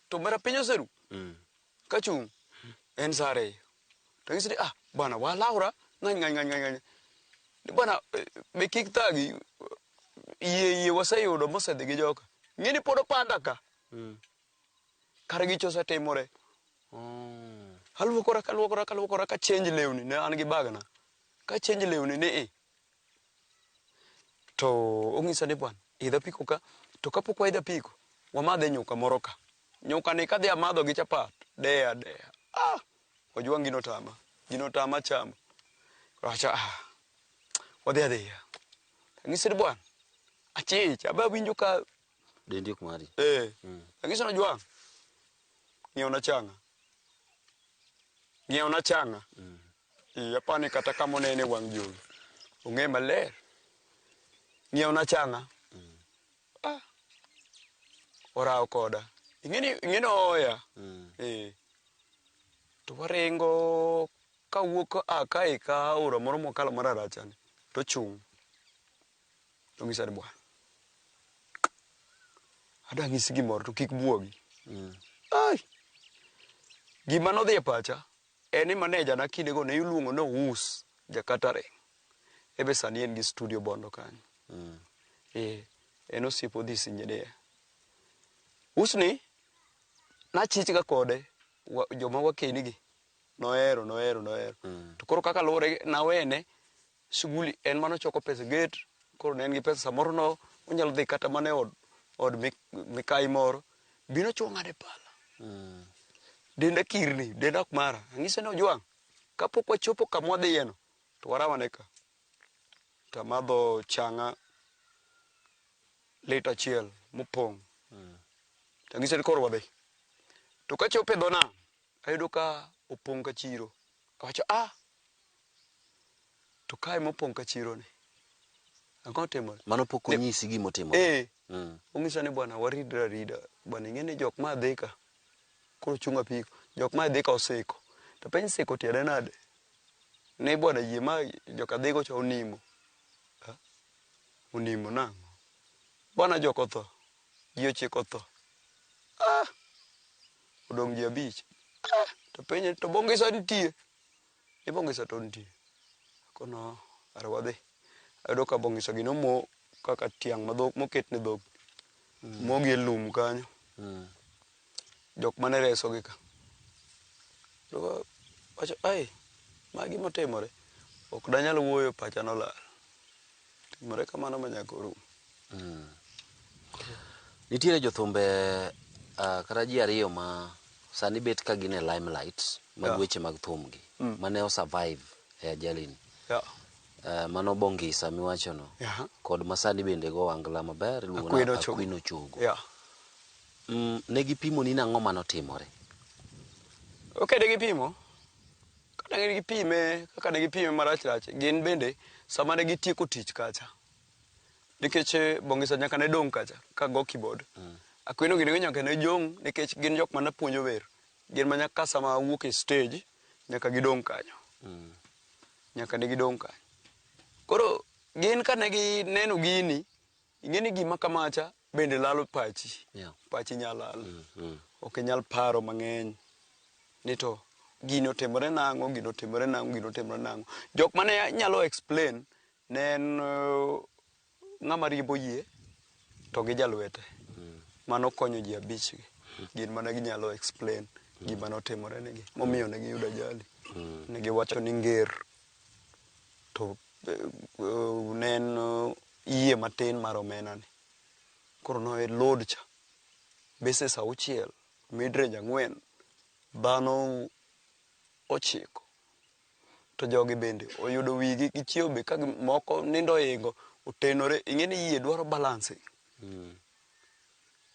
to mera piny oseru kachung' en sa ariyo to ang'ise ni ah bwana walawra ng'any ng'any ng'any ng'any ni bwana be kik thagi yie yie waseyudo mosedhi gi joka ng'e ni pod opanda ka kare gicho osetimore. Aluokora kaluokora kaluokora ka change lewni ne an gi bagna ka change lewni ni i to ong'isa ni bwana idh apiko ka to kapok waidho apiko wamadhe nyuka moro ka nyuka ni kadhi amadho gi chapat deya deya ah ojwang' gino tama gino tama chamo koro awacho ah wadhi adhiya ang'ise ni bwana Achich, abe awinjo ka Dendi ok mari. eh. Ang'iso ni Ojwang', ng'iewna chang'a. Ng'iewna chang'a. Eh, apani kata kama onene e wang' jowi. Ong'e maler. Ng'iewna chang'a. Ah. Orawo koda. Ing'eni ing'eni oya. Eh. To waringo kawuok a kae ka aora moro mokalo mar Aracha ni to chung'. Ong'isa ni bwana. Adwa nyisi gimoro to kik buogi. Ai. Gima nodhi e pacha en ni maneja na kindego ne iluongo ni Ous ja catering. Ebe sani en gi studio Bondo kanyo. Eh, en osiep Odhis engineer. Us ni nachich ga kode wa, joma wakeni gi nohero nohero nohero. To koro kaka luwore nawene shughuli en mano choko pesa gate koro ne en gi pesa samoro no onyalo dhi kata mana e od, od mikai moro bino chuo ng'ade pala. Denda kirni, denda ok mara. Ang'ise ni Ojwang', kapok wachopo kama wadhiye no, to warawane ka. To amadho chang'a lita achiel mopong'. To ang'ise ni koro wadhi. To kachopo e dho nam, ayudo ka opong' ka chiro. Awacho ah, to kae mopong' ka chiro ni. Ang'o timore? Mano pok onyisi gima otimore. Eh. Onyisa ni bwana waridre arida. Bwana ing'e ni jok ma dhi ka koro chung' apiko. Jok ma dhi ka osiko. To penj siko tiende nade? Ni bwana yie ma joka dhigo cha onimo. Ha? Onimo nang'o? Bwana jok otho. Ji ochiko otho. Ah! Odong' ji abich. Ah! To penje to Bongisa nitie. Ni Bongisa to nitie. Kono are wadhi. Ayudo ka Bongisa gino mo kaka tiang' ma dhok moket ne dhok. Mogi e lum kanyo. Jok mane resogi ka. To wacho ai magi motimore. Ok danyal wuoyo pacha nolal. Timore kamano ma nyaka orum. Nitiere jothumbe kata ji ariyo ma sani bet ka gin e limelight mag weche mag thum gi mane o survive e ajali ni. Mano Bongisa miwacho no kod masani bende go wangla maber iluongo ni Akwino Chogo. Akwino Chogo. Ne gipimo ni nang'o manotimore? Ok ne gipimo. Kata ne gipime kaka ne gipime marach rach gin bende sama ne gitieko tich kacha. Nikech Bongisa nyaka ne dong' kacha ka go keyboard. Akwino gini nyaka ne jong' nikech gin jok mane puonjo wer. Gin ma nyaka sama awuok e stage nyaka gidong' kanyo. Nyaka ne gidong' kanyo. Koro gin kane gineno gini, ing'e ni gima kamacha bende lalo pachi. Pachi nyalo lal. Ok inyal paro mang'eny ni to gini otimore nang'o, gini otimore nang'o, gini otimore nang'o. Jok mane nyalo explain ne en ng'ama riembo yie to gi jalwete. Mano konyo ji abich gi. Gin mana ginyalo explain gima notimore negi. Momiyo ne giyudo ajali. Ne giwacho ni nger to ne en yie matin mar omena ni. Koro no e load cha. Bases auchiel, mid range ang'wen, dhano ochiko. To jogi bende oyudo wigi gichiew be ka moko nindo oingo otenore. Ing'e ni yie dwaro balancing.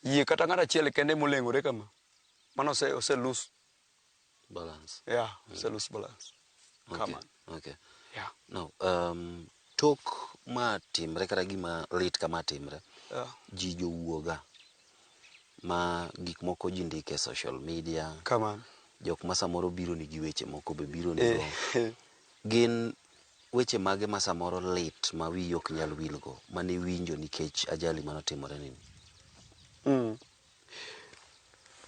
Yie kata ng'ato achiel kende moleng'ore kama, mano ose lose Balance. Yeah, ose lose balance. Kamano. Okay. Yeah. Now, tok ma timre kata gima lit kama timre, ji jowuoga ma gik moko ji ndike e social media. Kamano. Jok ma samoro biro ni gi weche moko be biro ni go. Gin weche mage ma samoro lit ma wiyi ok nyal wilgo mane iwinjo nikech ajali manotimore nini?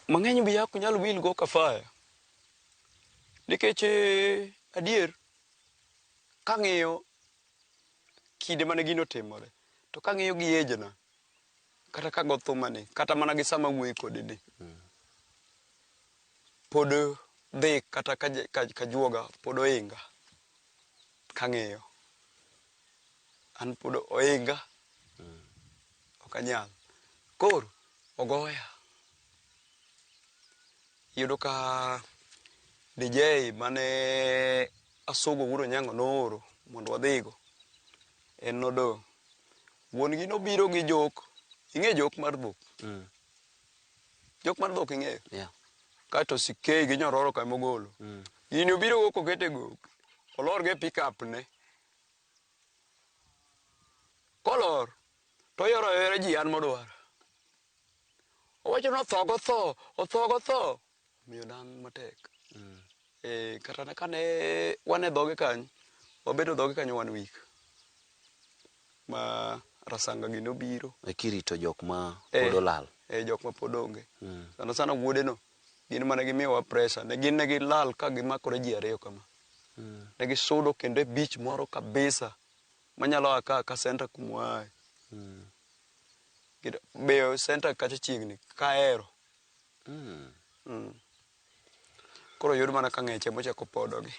Mang'eny wiya ok nyal wilgo kafaya. Nikech adier kang'iyo kinde mane gino otimore to kang'iyo gi age na kata kago thumani kata mana gi sama awuoyo kodi ni pod dhi kata kajuoga pod oinga kang'iyo an pod oinga ok anyal. Koro ogoya. Iyudo ka DJ mane Asugo Wuod Onyango nooro mondo wadhigo en nodong'. Wuon gi nobiro gi jok. Ing'e jok mar dhok? Jok mar dhok ing'eyo? Yeah. Kato sikei gi nyororo ka mogolo. Gini obiro go kokete gok. Olor gi pick up ne. Kolor to oyoro ayora ji an modwaro. Owacho ni otho gotho, otho gotho. Omiyo dang' matek. Eh, kata ne kane wan e dhoge kanyo, wabedo dhoge kanyo one week. Ma Rasanga gi nobiro. E kirito jok ma Eh, pod olal. Eh, jok ma pod onge. Sana sana wuode no, gin mane gimiyowa pressure. Ne gin ne gilal ka gimakore ji ariyo kama. Ne gisudo kendo e beach moro kabisa manyalo a ka ka center kumwae. Be center kacha chiegni, Kahero. Koro oyud mana ka ng'eche mochako podogi.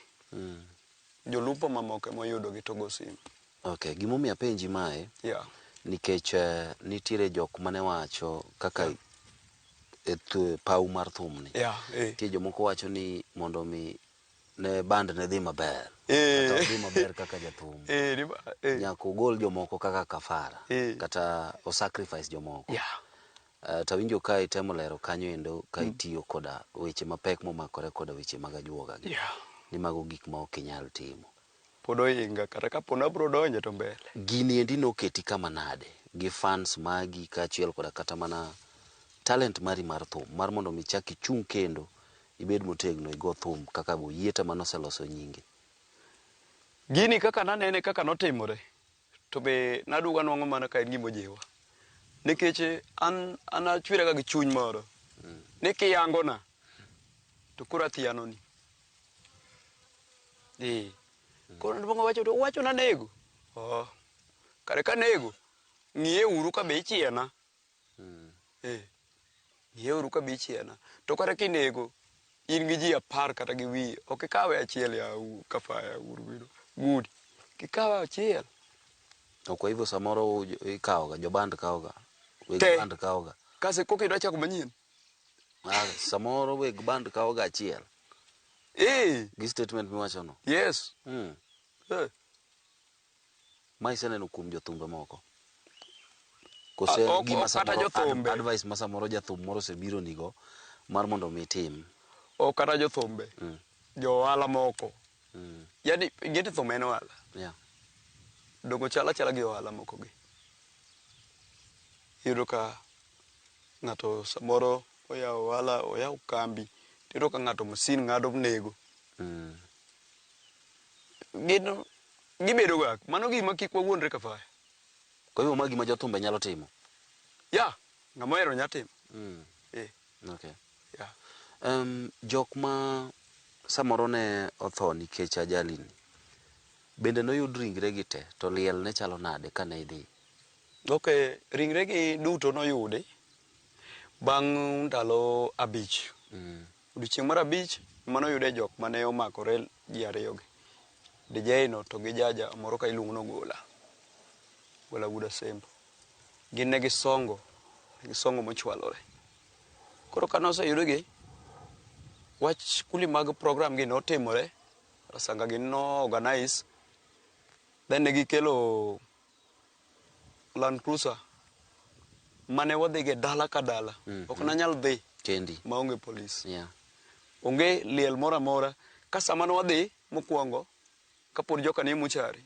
Jolupo mamoko emoyudogi to go simu. Okay, gimomiyo apenji mae, Yeah. nikech nitiere jok mane wacho kaka e paw mar thumni. Yeah, eh. Nitie jomoko wacho ni mondo mi ne band ne dhi maber. Eh. Kata odhi maber kaka jathum. Eh, ni ba- eh. Nyaka ogol jomoko kaka kafara. Eh. Kata o sacrifice jomoko. Yeah. Tawinjo ka itemo lero kanyo endo ka itiyo koda weche mapek momakore koda weche mag ajuoga gi. Yeah. Ni mago gik ma ok inyal timo. Pod ohinga kata kapo ni abiro donje to mbele. Gini endi noketi kama nade gi fans magi kaachiel koda kata mana talent mari mar thum mar mondo mi chak ichung' kendo ibed motegno igo thum kaka Boyieta manoseloso nyinge. Gini kaka nanene kaka notimore to be naduogo anwang'o mana ka en gima ojiwa. Nikech an an achweraga gi chuny moro ni kiyangona to koro athianoni. Eh. Koro naduogo wacho to uwacho nanego. Oh. Kare kanego ng'iye uru ka be ichiena. Eh. Ng'iye uru ka be ichiena. To kata kinego in gi ji 10 kata gi wiye ok ikawe achiel ya kafaya uru gudi. Kikawe achiel. To kwa hivyo samoro ikawoga joband kawoga weg Te. band kawoga. Kase koka idwa chako manyien. Ah, samoro weg band kawoga achiel Eh. gi statement miwachono. Yes. Eh. Ma iseneno kuom jothumbe moko. Kose Ah, ok- gima ok kata samoro jothumbe. advice ma samoro jathum moro osebiro nigo mar mondo mi itim. Ok kata jothumbe. Jo ohala moko. Yani ing'e thum en ohala. Yeah. Dongo chal achala gi ohala moko gi. Iyudo ka ng'ato samoro oyawo ohala, oyawo kambi, tiyudo ka ng'ato masin ng'ado nego. Gin gibedo ga, mano gima kik wawuondre kafaya. Kwa hivyo ma gima jothumbe nyalo timo. Ya, ng'ama ohero nya timo. Eh. Okay. Yeah. Jok ma samoro ne otho nikech ajali ni, bende noyud ringre gi te to liel ne chalo nade kane idhi? Okay, ringre gi duto noyudi bang' ndalo 5. Odiochieng' mar 5 manoyude jok mane omakore ji ariyo gi. DJ no to gi jaja moro ka iluongo ni Ogola. Ogola wuod Asembo. Gin ne gisongo, ne gisongo mochwalore. Koro kane oseyudgi, wach kuli mag program gi notimore, Rasanga gi no organize, then ne gikelo Land Cruiser mane wadhi dala ka dala. Ok nanyal dhi Kendi. maonge polis. Yeah. Onge liel moro amora. Ka sama ne wadhi mokwongo, kapod joka nie mochari,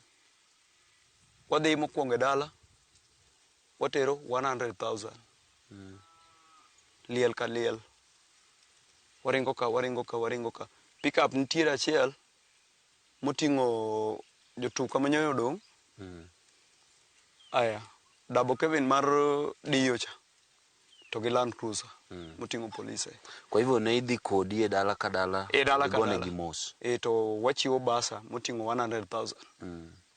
wadhi mokwongo e dala, watero 100,000. Liel ka liel. Waringo ka, waringo ka, waringo ka. Pickup nitiere achiel moting'o jotuka manyoyo odong'. Aya, double cabin mar diyo cha to gi Land Cruiser moting'o polise. Kwa hivyo ne idhi kodi e dala ka dala, E dala ka igone dala. gi mos. E to wachiwo basa moting'o 100,000.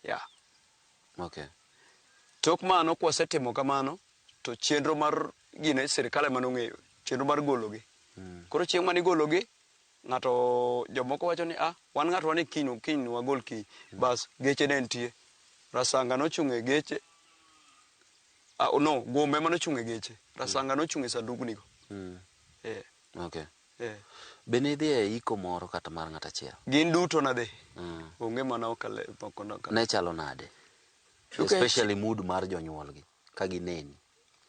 Yeah. Okay. Tok mano kwasetimo kamano to chenro mar gine sirikal ema nong'eyo chenro mar gologi. Koro chieng' mane igologi ng'ato jomoko wacho ni ah wan ng'ato wan e kiny kiny wagol kiny. Bas geche ne nitie. Rasanga nochung' e geche. Ah, no, Gombe ema nochung' e geche. Rasanga nochung' e sandugni go. Eh, Okay. eh. Be ne idhi e iko moro kata mar ng'at achiel? Gin duto nadhi. Onge mana ok ale- moko nok Ne chalo nade? Okay. Especially mood mar jonyuolgi ka gineni.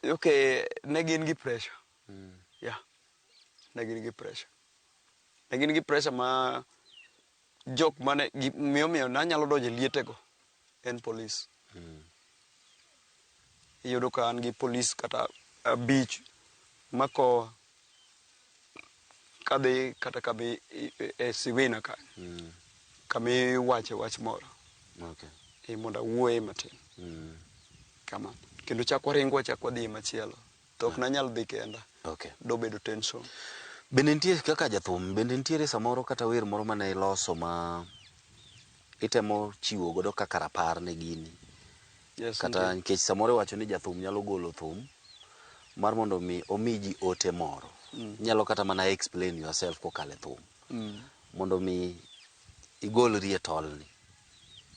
Okay, ne gin gi pressure. Yeah. Ne gin gi pressure. Ne gin gi pressure ma jok mane miyo miyo nanyalo donjo e lietego en polis. Iyudo ka an gi polis kata abich makowa kadhi kata kami e Siwina kanyo. Kami iwache wach moro. Okay. E mondo awuoye matin. Kamano. Kendo chak waringo wachak wadhi machielo. To ok nanyal dhi kenda. Okay. Dobedo tension. Bende nitie kaka jathum, bende nitiere samoro kata wer moro mane iloso ma itemo chiwo godo kaka rapar ne gini? Yes, Kata nitie. nikech samoro iwacho ni jathum nyalo golo thum mar mondo mi omi ji ote moro. Inyalo kata mana explain yourself kokalo e thum. Mondo mi igolri e tolni.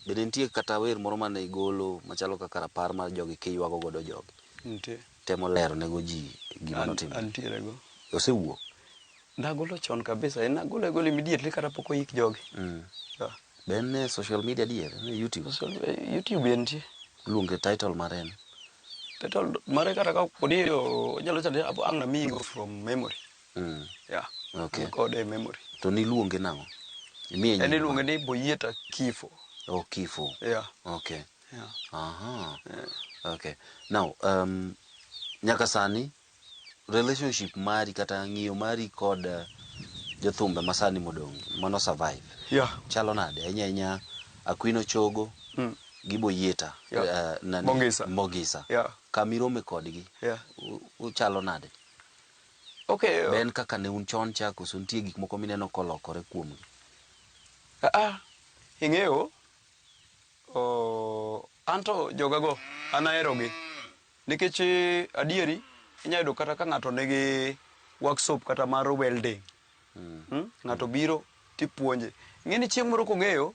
Bende nitie kata wer moro mane igolo machalo kaka rapar mar jogi kiywago godo jogi? Nitie. Temo lero nego ji gima notimore. Antiere go. Osewuok? Nagolo chon kabisa. En nagolo agolo immediately kata pok oyik jogi. Yeah. Be en e social media adier? En e YouTube? Social, YouTube entie. Luonge title mare en? Title mare kata ka podi onyalo chalo ang' namiyigo from memory. Yeah. Okay. An kode e memory. To niluonge nang'o? Imiye En nying iluonge ni Boyieta Kifo. Oh, Kifo. Yeah. Okay. Yeah. Aha. Okay. Now, nyaka sani relationship mari kata ng'iyo mari kod jothumbe masani modong' mano survive. Yeah. Chalo nade? Ahinya ahinya Aquino Chogo gi Boyieta. Yeah. Nani? Bongisa. Mbongisa. Yeah. Kamirome kodgi. Yeah. Uchalo nade? Okay. Be en kaka ne un chon cha koso nitie gik moko mineno kolokore kuomgi? Ah, ing'eyo, oh, anto jogago an aherogi nikech adieri inyalo yudo kata ka ng'ato nigi workshop kata mar welding. Ng'ato biro tipuonje. Ing'e ni chieng' moro kong'eyo,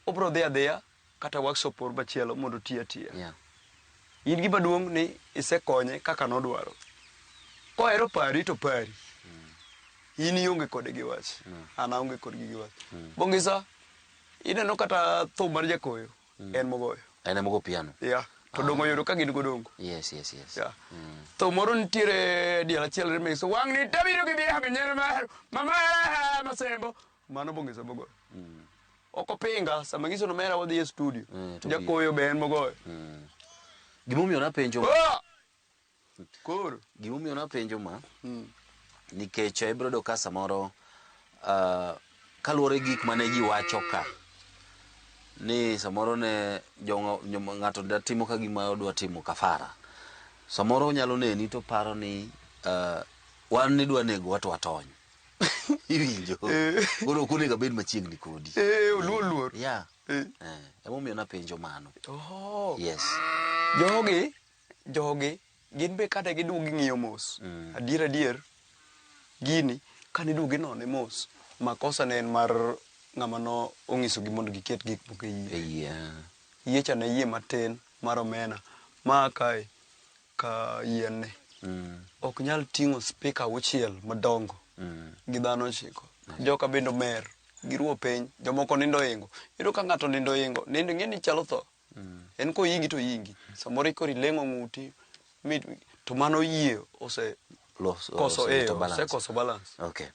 obro dhi adhiya kata workshop moro machielo mondo oti atiya. Yeah. In gima duong' ni isekonye kaka nodwaro. Kohero pari to pari. In ionge kode gi wach. An aonge kodgi gi wach. Bongisa, ineno kata thum mar Jakoyo, en mogoyo. En ema ogo piano. Yeah. To dongo yudo ka gin godongo. Yes. Yeah. Thum moro nitiere diel achiel remix. Wang' ni tabiro gi biago nyero mar mama masembo. Mano Bongisa mogoyo. Ok opinga, sama ngiso no mera wadhi e studio. To Jakoyo be en mogoyo. Gimomiyo napenjo Oh! Koro. Gimomiyo napenjo ma nikech ibiro yudo ka samoro kaluwore gi gik mane ji wacho ka ni samoro ne ng'ato da timo ka gima odwa timo kafara. Samoro onyalo neni to paro ni wan nidwa nego to watony. Iwinjo? Koro ok onego abed machiegni kodi. Oluor luor. Yeah. Emomiyo napenjo mano. Oh. Yes. Jogi gin be kata giduogo ging'iyo mos. Adier adier gini kane iduogo inone mos, makosa ne en mar ng'ama no ong'isogi mondo giket gik moko e yie. E yie. Yie cha ne yie matin mar omena ma kae ka yien ni. Ok nyal ting'o speaker auchiel madongo gi dhano ochiko. Joka bende omer, giruo piny, jomoko nindo oingo. Iyudo ka ng'ato nindo oingo, nindo ing'e ni chalo tho. En koyingi to oyingi. Samoro koro ileng'o ng'uti, to mano yie ose koso, Oseketo balance. osekoso balance. Okay.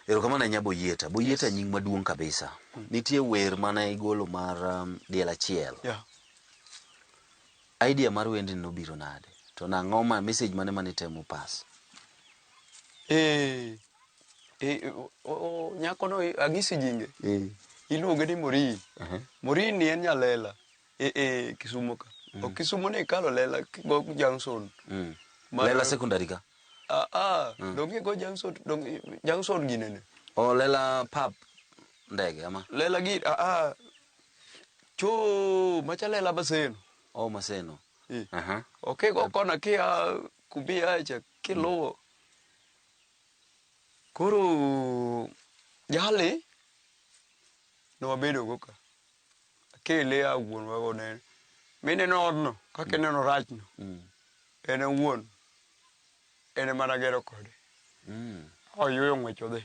Erokamano ahinya Boyieta. Boyieta nying maduong' kabisa. Nitie wer mane igolo mar diel achiel. Yeah. Idea mar wendni nobiro nade? To nang'o ma message mane mane itemo pass? Nyako no ang'isi nyinge. Iluonge ni Morin. Morin ni en nyalela e Kisumo ka. Ok Kisumo ni ikalo Lela kigo Junction. Lela secondary ka? Dong igo Junction, dong Junction ginene. O Lela pap ndege ama? Lela gi Cho macha Lela Maseno. Oh, Maseno. Ok go kona kia kubia cha kiluwo. Koro jali no wabedo go ka. Akele a wuon wa go ne. Mineno odno, kaka ineno rachno. En owuon. En ema nagero kode. Oyuyo ng'wech odhi.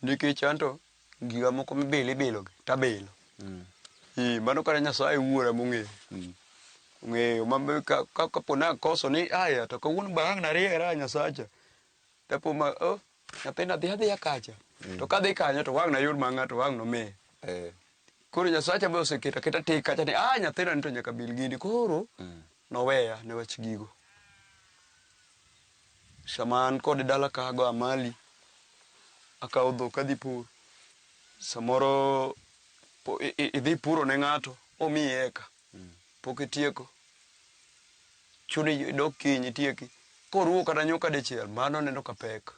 Nikech anto giga moko mibilo ibilo gi tabilo. Ee, mano kata Nyasaye wuora mong'eyo. Ong'eyo ma be ka ka kapo nakoso ni aya to kawuono be ang' nariera Nyasacha. Tapo ma oh, nyathina dhi adhiya kacha. To kadhi kanyo to wang' nayud ma ng'ato wang' nomiye. Eh. Koro Nyasacha be oseketo aketa tik kacha ni ah nyathina ni to nyaka bil gini. Koro noweya ne wach gigo. Sama an kode dala ka ago amali, akawo dhok adhi pur. Samoro idhi puro ne ng'ato, omiyi eka. Pok itieko. Chuni idok kiny itieki. Koruwo kata nyuka dichiel, mano neno ka pek.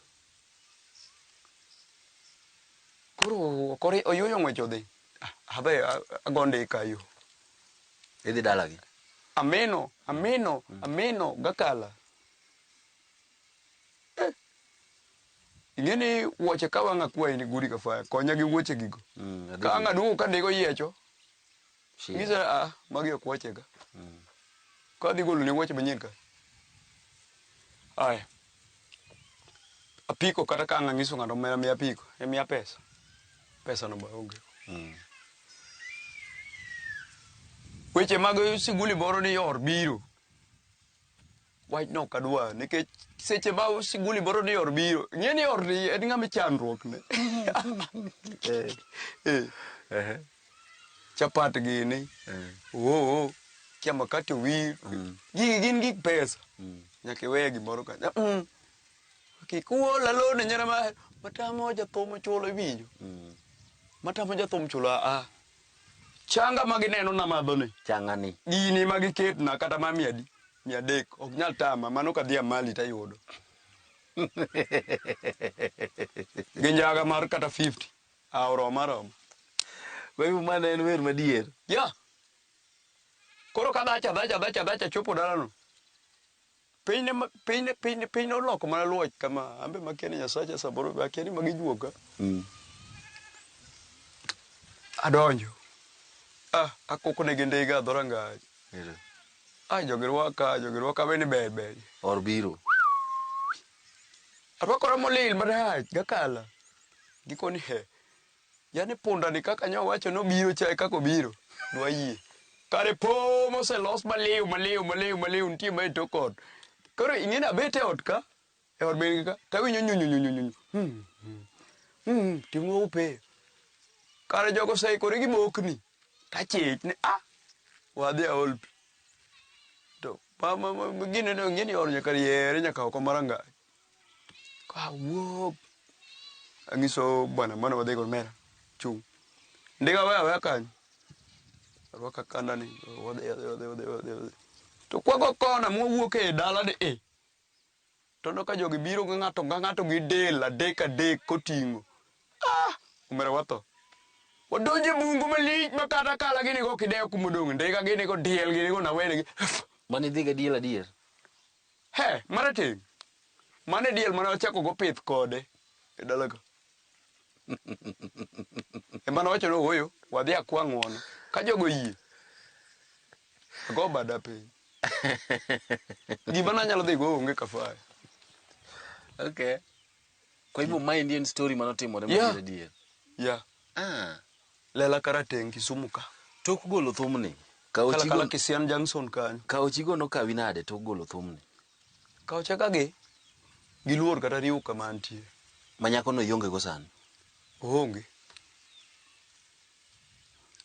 Koro kore oyuoyo ng'wech odhi. Ah, abe ago ndika yo. Idhi dalagi. Amino, amino, amino gakala. Eh. Ing'e ni wuoche ka wang' akwayi ni gudi kafaya, konya gi wuoche gigo. Ka ang' aduogo ka ndigo yiecho, ng'isa ah, magi ok wuochega. Ka adhi golo ne wuoche manyien ka. Aya. Apiko kata ka ang' ang'iso ng'ato omera miya apiko, emiya pesa. Pesa no be aonge. Weche mag siguli moro ni or biro. Wachno ok adwar nikech seche ma siguli moro ni or biro, ing'e ni or ni en ng'ama chandruok ne. Eh. Chapat gini. Oo. Kia makati owir. Gigi gin gik pesa. Nyaka iwe gimoro kanyo. Kik uol alone nyara ma matamo jathum chulo iwinjo. Matamo jathum chulo a. Changa ma gineno na madho ni. Changa ni. Gini ma giketna kata ma mia adi? 300 ok nyal tama mano kadhi amali tayudo. Gi njaga mar kata 50. Ah, oroma aroma. Kwa hivyo mano en wer madier. Yeah. Koro ka dhacha dhacha dhacha dhacha chopo dalano. Piny ne piny ne piny ne piny noloko mana luoch kama ambe makia ni Nyasacha samoro be akia ni magi juoga. Adonjo. Ah, akoko ne gi ndiga e dhorangach. Ah, jogi rwaka, jogi rwaka be ni ber ber. Or biro. Arwakora molil marach gakala. Gikoni he. Yani punda ni kaka nyowacho nobiro cha e kaka obiro. Dwa yie. Kare po moselos maliw maliw maliw maliw nitie ma e tok ot. Koro ing'e ni abet e ot ka, e od min gi ka, tawinjo nyu nyu nyu nyu nyu. Ting'o upe. Kare jogo oseikore gi bokni. Tachich ni ah, wadhi aol pi. To ma ma ma gini no ing'e ni or nyaka riere nyaka oko mar rangach. Kawuok anyiso bwana mane wadhi go omera chung'. Ndiga weya aweya kanyo. Arwako kanda ni wadhi wadhi wadhi wadhi wadhi wadhi. To kwago kona mwawuok e dala ni e. To aneno ka jogi biro gi ng'ato ka ng'ato gi del adek adek koting'o. Ah! Omera watho. Wadonjo e bungu malich ma kata kala gini go ok idewo kuma odong'. Ndiga gini go diel gini go nawenegi. Mane idhi gadiel adier? He, marateng'. Mano e diel mane wachako go pith kode e dala ka. Ema nowacho ni ooyo, wadhi akwa ng'uono. Ka jogo oyie, ago bada piny. Gima nanyalo dhi go onge kafaya. Okay. Kwa hivyo maendi en story manotimore Yeah. madier adier. Yeah. Ah. Lela Karateng' Kisumu ka. Tok golo thumni, Kala kala Kisian Junction kanyo. Kaochigo nokawi nade tok golo thumni? Kaocha ka gi, giluor kata riwo kama antie. Ma nyakono ionge go sani? Oonge.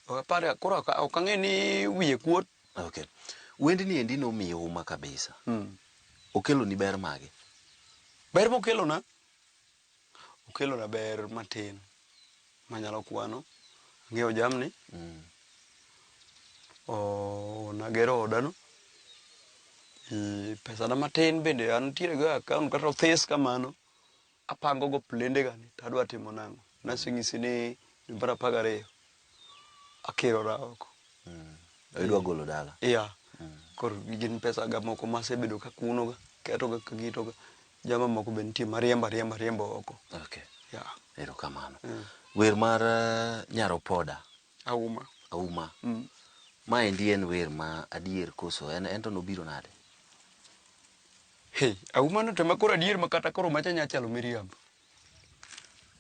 Ok apar, koro ok ang'e ni wiye kuot. Okay. Wendni endi nomiyi huma kabisa. Okeloni ber mage? Ber mokelona? Okelona ber matin manyalo kwano. Ang'iewo jamni. Oh, nagero odano. Pesana matin bende antiere go e account kata othis kamano. Apango go plende ga ni to adwa timo nang'o. Naseng'isi ni dwe mar 12 akirora oko. Idwa golo dala? Yeah. Koro gin pesa ga moko masebedo ka kuno ga, keto ga kagito ga. Jama moko be nitie mariembo ariemba ariembo oko. Okay. Yeah. Erokamano. Wer mar Nyar Opoda. Auma. Auma. Maendi en wer ma adier koso en ento nobiro nade? Hey, auma no to ema koro adier ma kata koro macha nya chalo miriambo.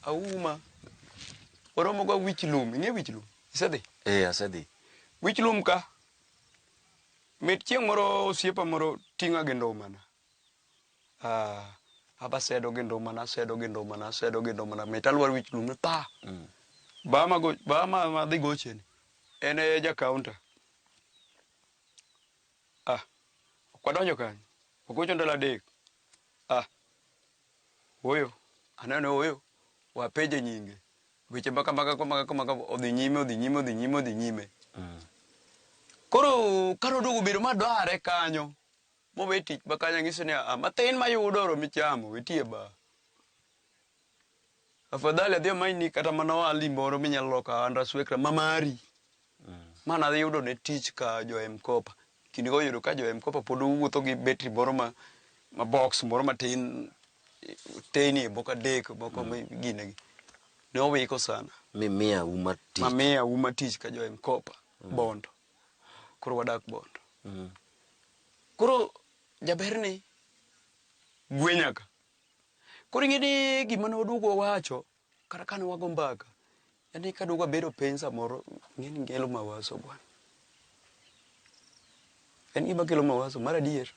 Auma. Waromo ga wich lum, ing'e wich lum? Isedhi? Eh, asedhi. Wich lum ka. Mit chieng' moro osiepa moro ting'a gi ndumana. Ah, aba sedo gi ndumana, asedo gi ndumana, asedo gi ndumana. Mit alwar wich lum ni pa. Ba ma go, ba ma ma dhi gocheni. En e ja counter. Ah, ok wadonjo kanyo. Ogocho ndalo 3. Ah, oyo, aneno oyo, wapenje nyinge. Weche maka maka maka maka odhi nyime, odhi nyime, odhi nyime, odhi nyime. Koro kano oduogo bedo madware kanyo, mowe tich ma kanyo ang'ise ni ah, mathin mayudo oromi chamo, we tiye ba. Afadhali adhi amanyni kata mana ohalni moro minyalo loko ohanda swekra ma mari. Ma nadhi yudo ne tich ka jo M-Kopa. Kinde go oyudo ka jo M-Kopa pod wuotho gi betri moro ma box moro matin teyni moko 3 moko gine gi. Ne owiko sana. Mimiya uma tich. Mamiya uma tich ka jo M-Kopa Bondo. Koro wadak Bondo. Koro jaberni gwenya ka. Koro ing'e ni gima ne waduogo wawacho kata kane wago mbaka en ni kaduogo abedo piny samoro ing'e ni kelo mawazo bwana. En gima kelo mawazo mar adier.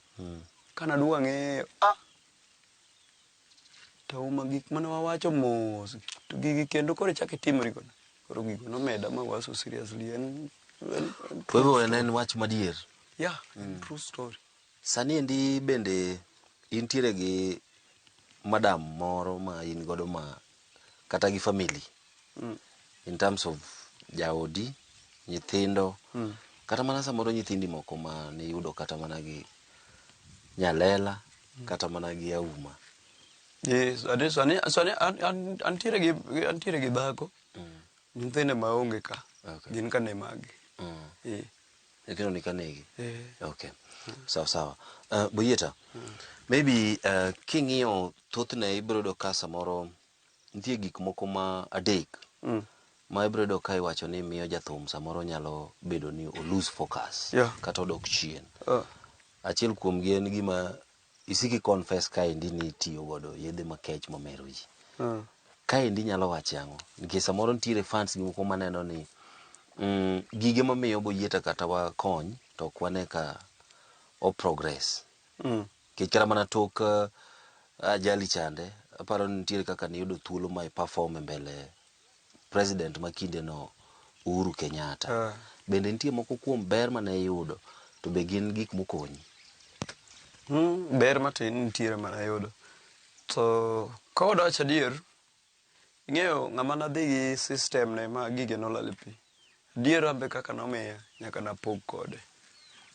Kana duogo ang'eyo ah to uma gik mane wawacho mos to gigi kendo koro ichako itimri godo. Koro gigo nomeda mawazo seriously en Kwa hivyo en wach madier. Yeah, en true story. Sani endi bende intiere gi madam moro ma in godo ma kata gi family. In terms of jaodi, nyithindo, kata mana samoro nyithindi moko ma niyudo kata mana gi Nyalela, kata mana gi Auma. Yes, ade sani sani antiere gi antiere gi dhako. Nyithinde maonge ka. Okay. Gin ka ne magi. Eh. Nyithindo ni kanegi. Eh. Okay. Sawa sawa. Boyieta, maybe king'iyo thothne ibiro yudo ka samoro nitie gik moko ma 3 ma ibiro yudo ka iwacho ni miyo jathum samoro nyalo bedo ni o lose focus kata odok chien. Achiel kuomgi en gima isiki confess kaendi ni itiyo godo yedhe makech mamero ji. Kaendi nyalo wacho ang'o? Nikech samoro nitiere fans gi moko maneno ni gige mamiyo Boyieta kata wakony to ok wane ka o progress. Nikech kata mana tok ajali chande, aparo ni nitiere kaka niyudo thuolo ma i perform e mbele president ma kinde no Uhuru Kenyatta. Bende nitie moko kuom ber mane iyudo to be gin gik mokonyi? Ber matin nitiere mane ayudo. To ka wadwach adier, ing'eyo ng'ama nadhi gi system ne ma gige nolal e pi. Adier ambe kaka nomiya, nyaka napog kode.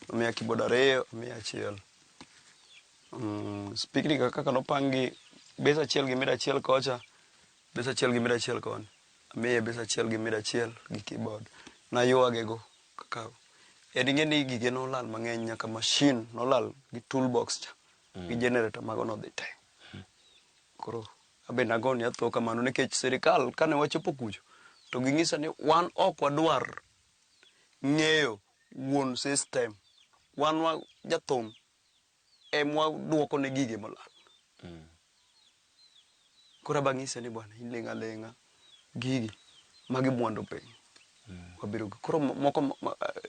Nomiya keyboard 2, omiya 1. Speaker kaka nopang gi bass 1 gi mid 1 kocha, bass 1 gi mid 1 koni. Amiye bass 1 gi mid 1 gi keyboard. Naywage go kaka en ing'e ni gige nolal mang'eny nyaka machine nolal gi toolbox cha. Gi generator mago nodhi te. Koro abe nagoni atho kamano nikech sirikal kane wachopo kucho to ging'isa ni wan ok wadwar ng'eyo wuon system. Wan wa jathum emwa duoko ne gige molal. Koro abang'ise ni bwana iling' aling'a gigi magi mwandu piny. Wabiro koro moko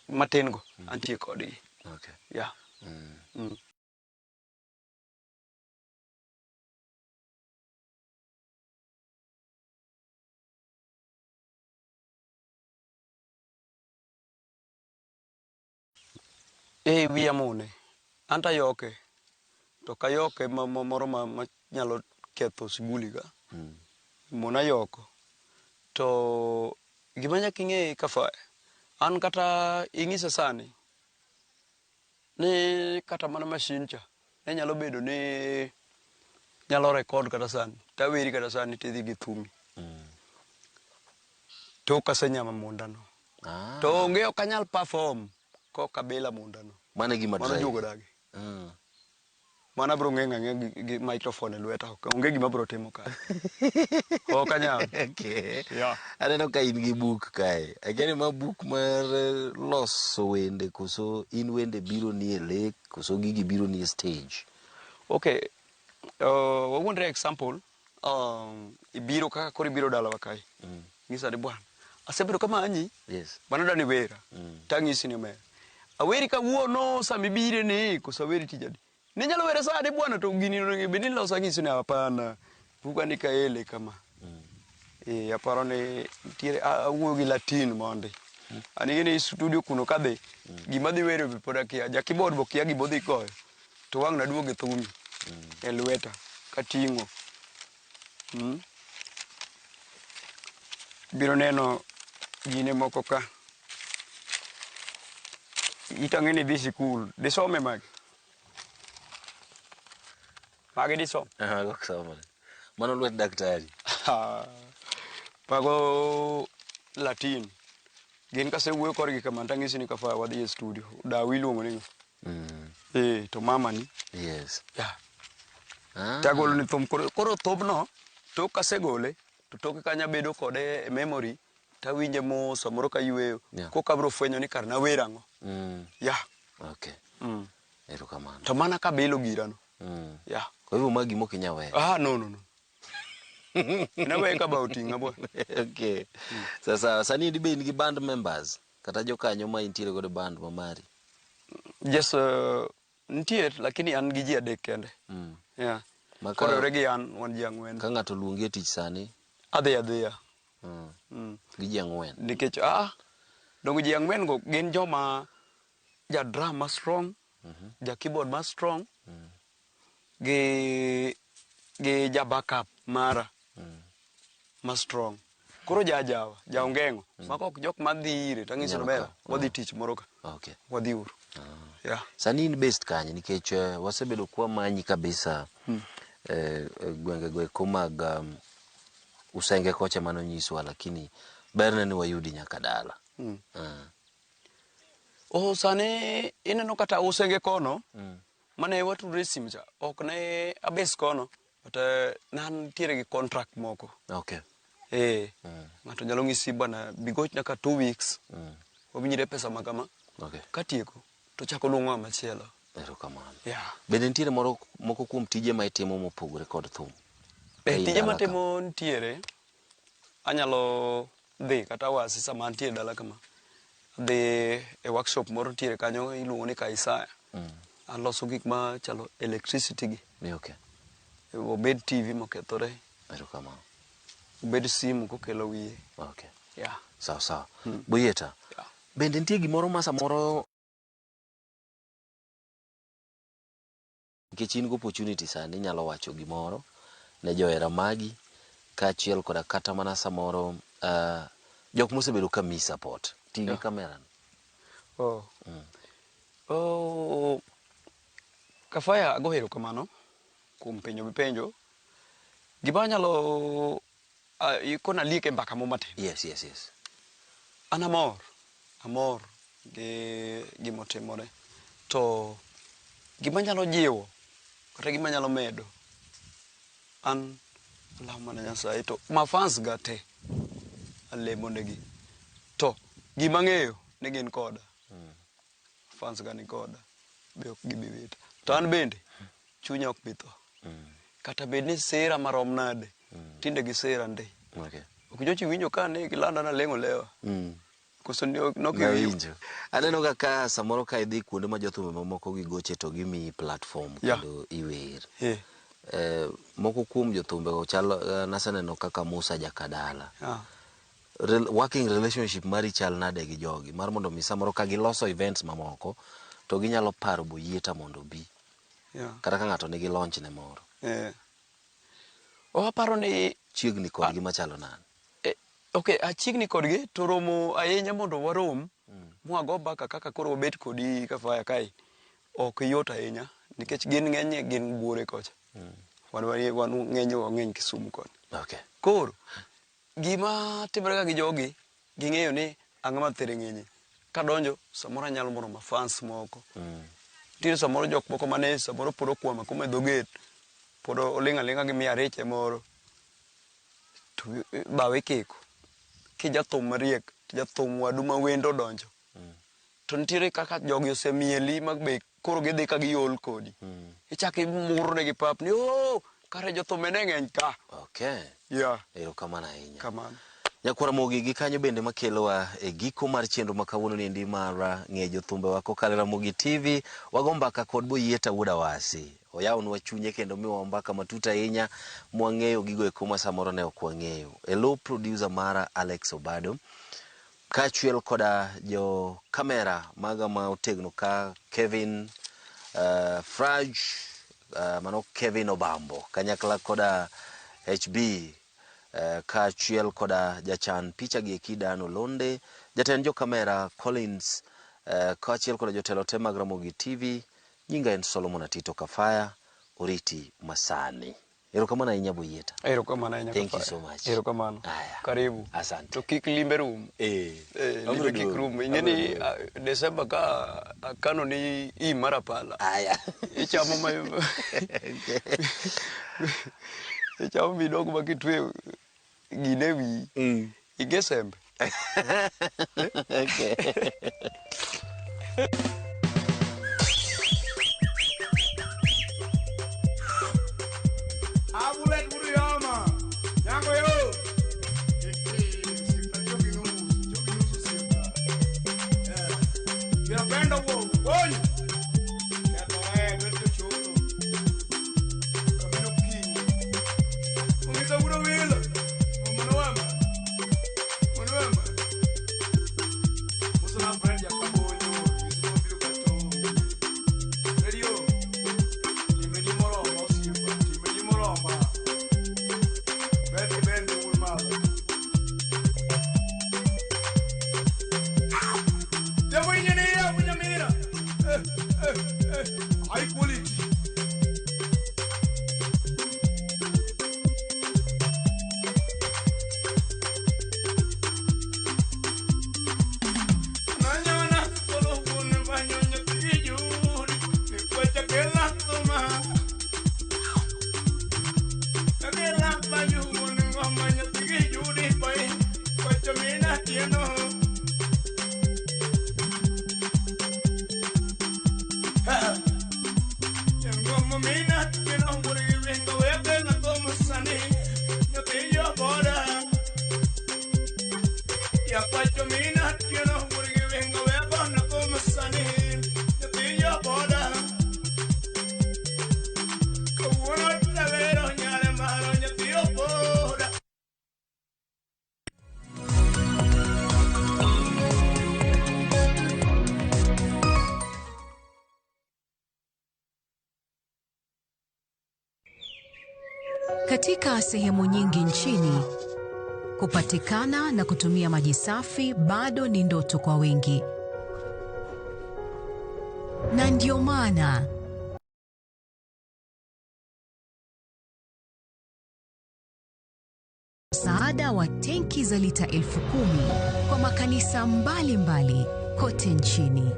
matin go antie kodgi. Okay. Yeah. Wiya mone. An to ayoke. To ok ayoke moro ma nyalo ketho shughuli ga. Mona ayoko. To gima nyaka ing'e Kafaya, an kata ing'isa sani ni kata mana machine cha ne nyalo bedo ni nyalo record kata sani taweri kata sani tidhi gi thumi. Tok asenyamo munda no. To onge ok anyal perform kok abila munda no. Mano e gima Mano drive. juogo dagi. Mano abiro ng'eng'o ang'eya gi microphone e lweta. Onge gima abiro timo ka. Ok anyal. Okay. Yeah. Aneno ka in gi buk kae. Akia ni ma buk mar loso wende koso in wende biro ni e lek koso gigi biro ni e stage. Okay. Wawuondre example. Ibiro kaka koro ibiro dalawa kae. Ng'isa ni bwana, Asebedo kamanyi. Yes. Mano dani wera. Tang'isi ni omera. Aweri kawuono sama ibire ni koso aweri tij adi. Ninyalo were sani bwana to gini onego bed ni iloso ang'isi ni hapana. Buga ni kaele kama. Eh, aparo ni nitiere awuoyo gi Latin mondi. An ing'e ni studio kuno kadhi, gima adhi wero be pod akia. Ja keyboard be okia gima odhi goyo. To wang' naduog e thumi. E lweta kating'o. Biro neno gine moko ka. Itang'e ni idhi sikul. Disome magi? Magi disom? Ah, ok somo. Mano lwet daktari. Mago Latin. Gin kasewuoyo korgi kama tang'isi ni kafa wadhi e studio. Dawi iluongo ni ng'a? Eh, to mama ni. Yes. Yeah. Ah. Tagolo ni thum koro, koro thumno tok kasegole to toke kanyo abedo kode e memory tawinje mos samoro kayweyo Yeah. koka abiro fwenyo ni kar nawer ang'o. Yeah. Okay. Erokamano. To mana kabilo girano. Yeah. Kwa hivyo magi mok inyal weyo. Ah, no no no. Naweyo ka bao ting'a bwana. Okay. Sasa sani dibe in gi band members kata jokanyo ma intiere godo e band ma mari. Yes, nitie lakini an gi ji adek kende. Yeah. Ma ka- Koriwore gi an wan ji ang'wen. Ka ng'ato oluongi e tich sani Adhi adhiya. gi ji ang'wen. Nikech ah, dongo ji ang'wen go gin joma ja drum ma strong, ja keyboard ma strong, gi ja backup mara ma strong. Koro ja jawa, ja ongeng'o, mako ok jok madhi ire tang'iso ni Inyalo omera, kawo. wadhi tich moro ka. Okay. Wadhi uru. Yeah. Sani in based kanye nikech wasebedo kwamanyi kabisa gwenge go eko mag Usenge kocha mane onyiswa lakini berne ni wayudi nyaka dala. Oh, sani ineno kata Usenge kono mane watudore e simu cha, ok ne abes kono, but ne antiere gi contract moko. Okay. Eh, ng'ato nyalo ng'isi bwana bigochna ka 2 weeks. Wawinjre pesa ma kama. Okay. Katieko to chako luongo ng'ama chielo. Erokamano. Yeah. Bende nitiere moro moko kuom tije ma itimo mopogore kod thum? Eh, tije dala ka. matimo nitiere, anyalo dhi kata wasi sama antie dala kama. Adhi e workshop moro nitiere kanyo iluongo ni Kaisaya. Aloso gik machalo electricity gi. Ni okay. Obed TV mokethore. Erokamano. Obed simu kokelo wiye. Okay. Yeah. Sawa sawa. Boyieta. Yeah. Bende nitie gimoro ma samoro nikech in gi opportunity sani inyalo wacho gimoro ne johera magi kaachiel koda kata mana samoro jok mosebedo ka miyi support. Ti gi Yeah. kamera no. Oh. Oh. Kafaya ago erokamano kuom penjo mipenjo. Gima anyalo kona liek e mbaka mo matin. Yes, yes, yes. An amor, amor gi gimotimore. To gima anyalo jiwo kata gima anyalo medo an alamo mana Nyasaye to ma fans ga te alemo negi. To gima ang'eyo ni gin koda. Fans ga ni koda be ok gibi wita. To an bende chunya ok bi tho. Kata bed ni sira marom nade, tinde gisira ndi. Okay. Ok nyocha iwinjo ka ne gilanda naleng'o lewa. Koso ne ok iwinjo? Nawinjo. Aneno ga ka samoro ka idhi kuonde ma jothumbe mamoko gigoche to gimiyi platform Yeah. kendo iwer. Eh. Moko kuom jothumbe go chal naseneno kaka Musa Jakadala. Ah. Working relationship mari chal nade gi jogi mar mondo mi samoro ka giloso events mamoko to ginyalo paro Boyieta mondo obi. Yeah. Kata ka ng'ato nigi launch ne moro. Eh. Oh, aparo ni chiegni kodgi machalo nade? Okay, achiegni kodgi to romo ahinya mondo warom mwago mbaka kaka koro wabet kodi Kafaya kae. Ok yot ahinya nikech gin ng'eny gin buore kocha. Wan wan ng'eny wang'eny Kisumu koni. Okay. Koro gima timore ga gi jogi ging'eyo ni ang'o ma there ng'enye. Kadonjo samoro anyalo moro ma fans moko. Nitiere samoro jok moko mane samoro pod okwama kuma e dho gate. Pod oling' aling'a gi mia ariche moro. To bawe ikiko. Kijathum mariek, to jathum wadu ma wendo odonjo. To nitiere kaka jogi osemieli ma be koro gidhi ka giol kodi. Ichako imurne gi pap ni, "Oh, kare jothumbe ne ng'eny ka." Okay. Yeah. Erokamano ahinya. Kamano. Nyakwar Ramogi gi kanyo bende makelowa e giko mar chenro ma kawuono niendi mar ng'e jothumbewa kokalo e Ramogi TV. Wago mbaka kod Boyieta Wuod Awasi. Oyawnwa chunye kendo miwa mbaka matut ahinya mwang'eyo gigo eko ma samoro ne ok wang'eyo. E lo producer mara Alex Obado, kaachiel koda jo kamera maga ma otegno ka Kevin Fraj, mano Kevin Obambo, kanyakla koda HB, kaachiel koda jachan picha gi eki Dan Olonde, jatend jo kamera Collins, kaachiel koda jotelo te mag Ramogi TV. Nyinga en Solomon Atito Kafaya, oriti masani. Erokamano ahinya Boyieta. Erokamano ahinya. Thank you Kafaya. so much. Erokamano. Aya. Karibu. Asante. To kik limbe rum. Abiro Limbe kik duogo. rum. Ing'e ni Desemba ka akano ni im mar apala. Aya. Ichamo ma ichamo midogo ma kitweyo gine wiyi. Ige sembe. Okay. Abulet Buruyama. Nyango yo. Pinapenda wo. Oy. Keto beto chulo. Kamino kinyi. Ungisa wudo wilo. Mwana wema. Mwana wema. Musa na friend ya kabonyo. Isimo biro kato. Radio. Timeni moroma osiepa. Timeni moroma. Beti bende wuod mother. Jawinyo ni ya wunyamira. High quality. Nanyona solo kun banyonya tijuri. Nikwacha kela toma. Kela bayun ngomanya tijuri pai. Kwacha mina tieno. Ngoma mina tieno muri vengo webe na tomo sani. Nyotiyo bora. Ya kwacho mina tieno muri vengo webe na tomo sani. Nyotiyo bora. Kawuono tavero nyare maro nyotiyo bora. Katika sehemu nyingi nchini, kupatikana na kutumia maji safi bado ni ndoto kwa wengi. Na ndio maana msaada wa tenki za lita 10,000 kwa makanisa mbalimbali kote nchini.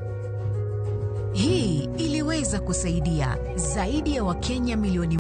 Hii iliweza kusaidia zaidi ya Wakenya milioni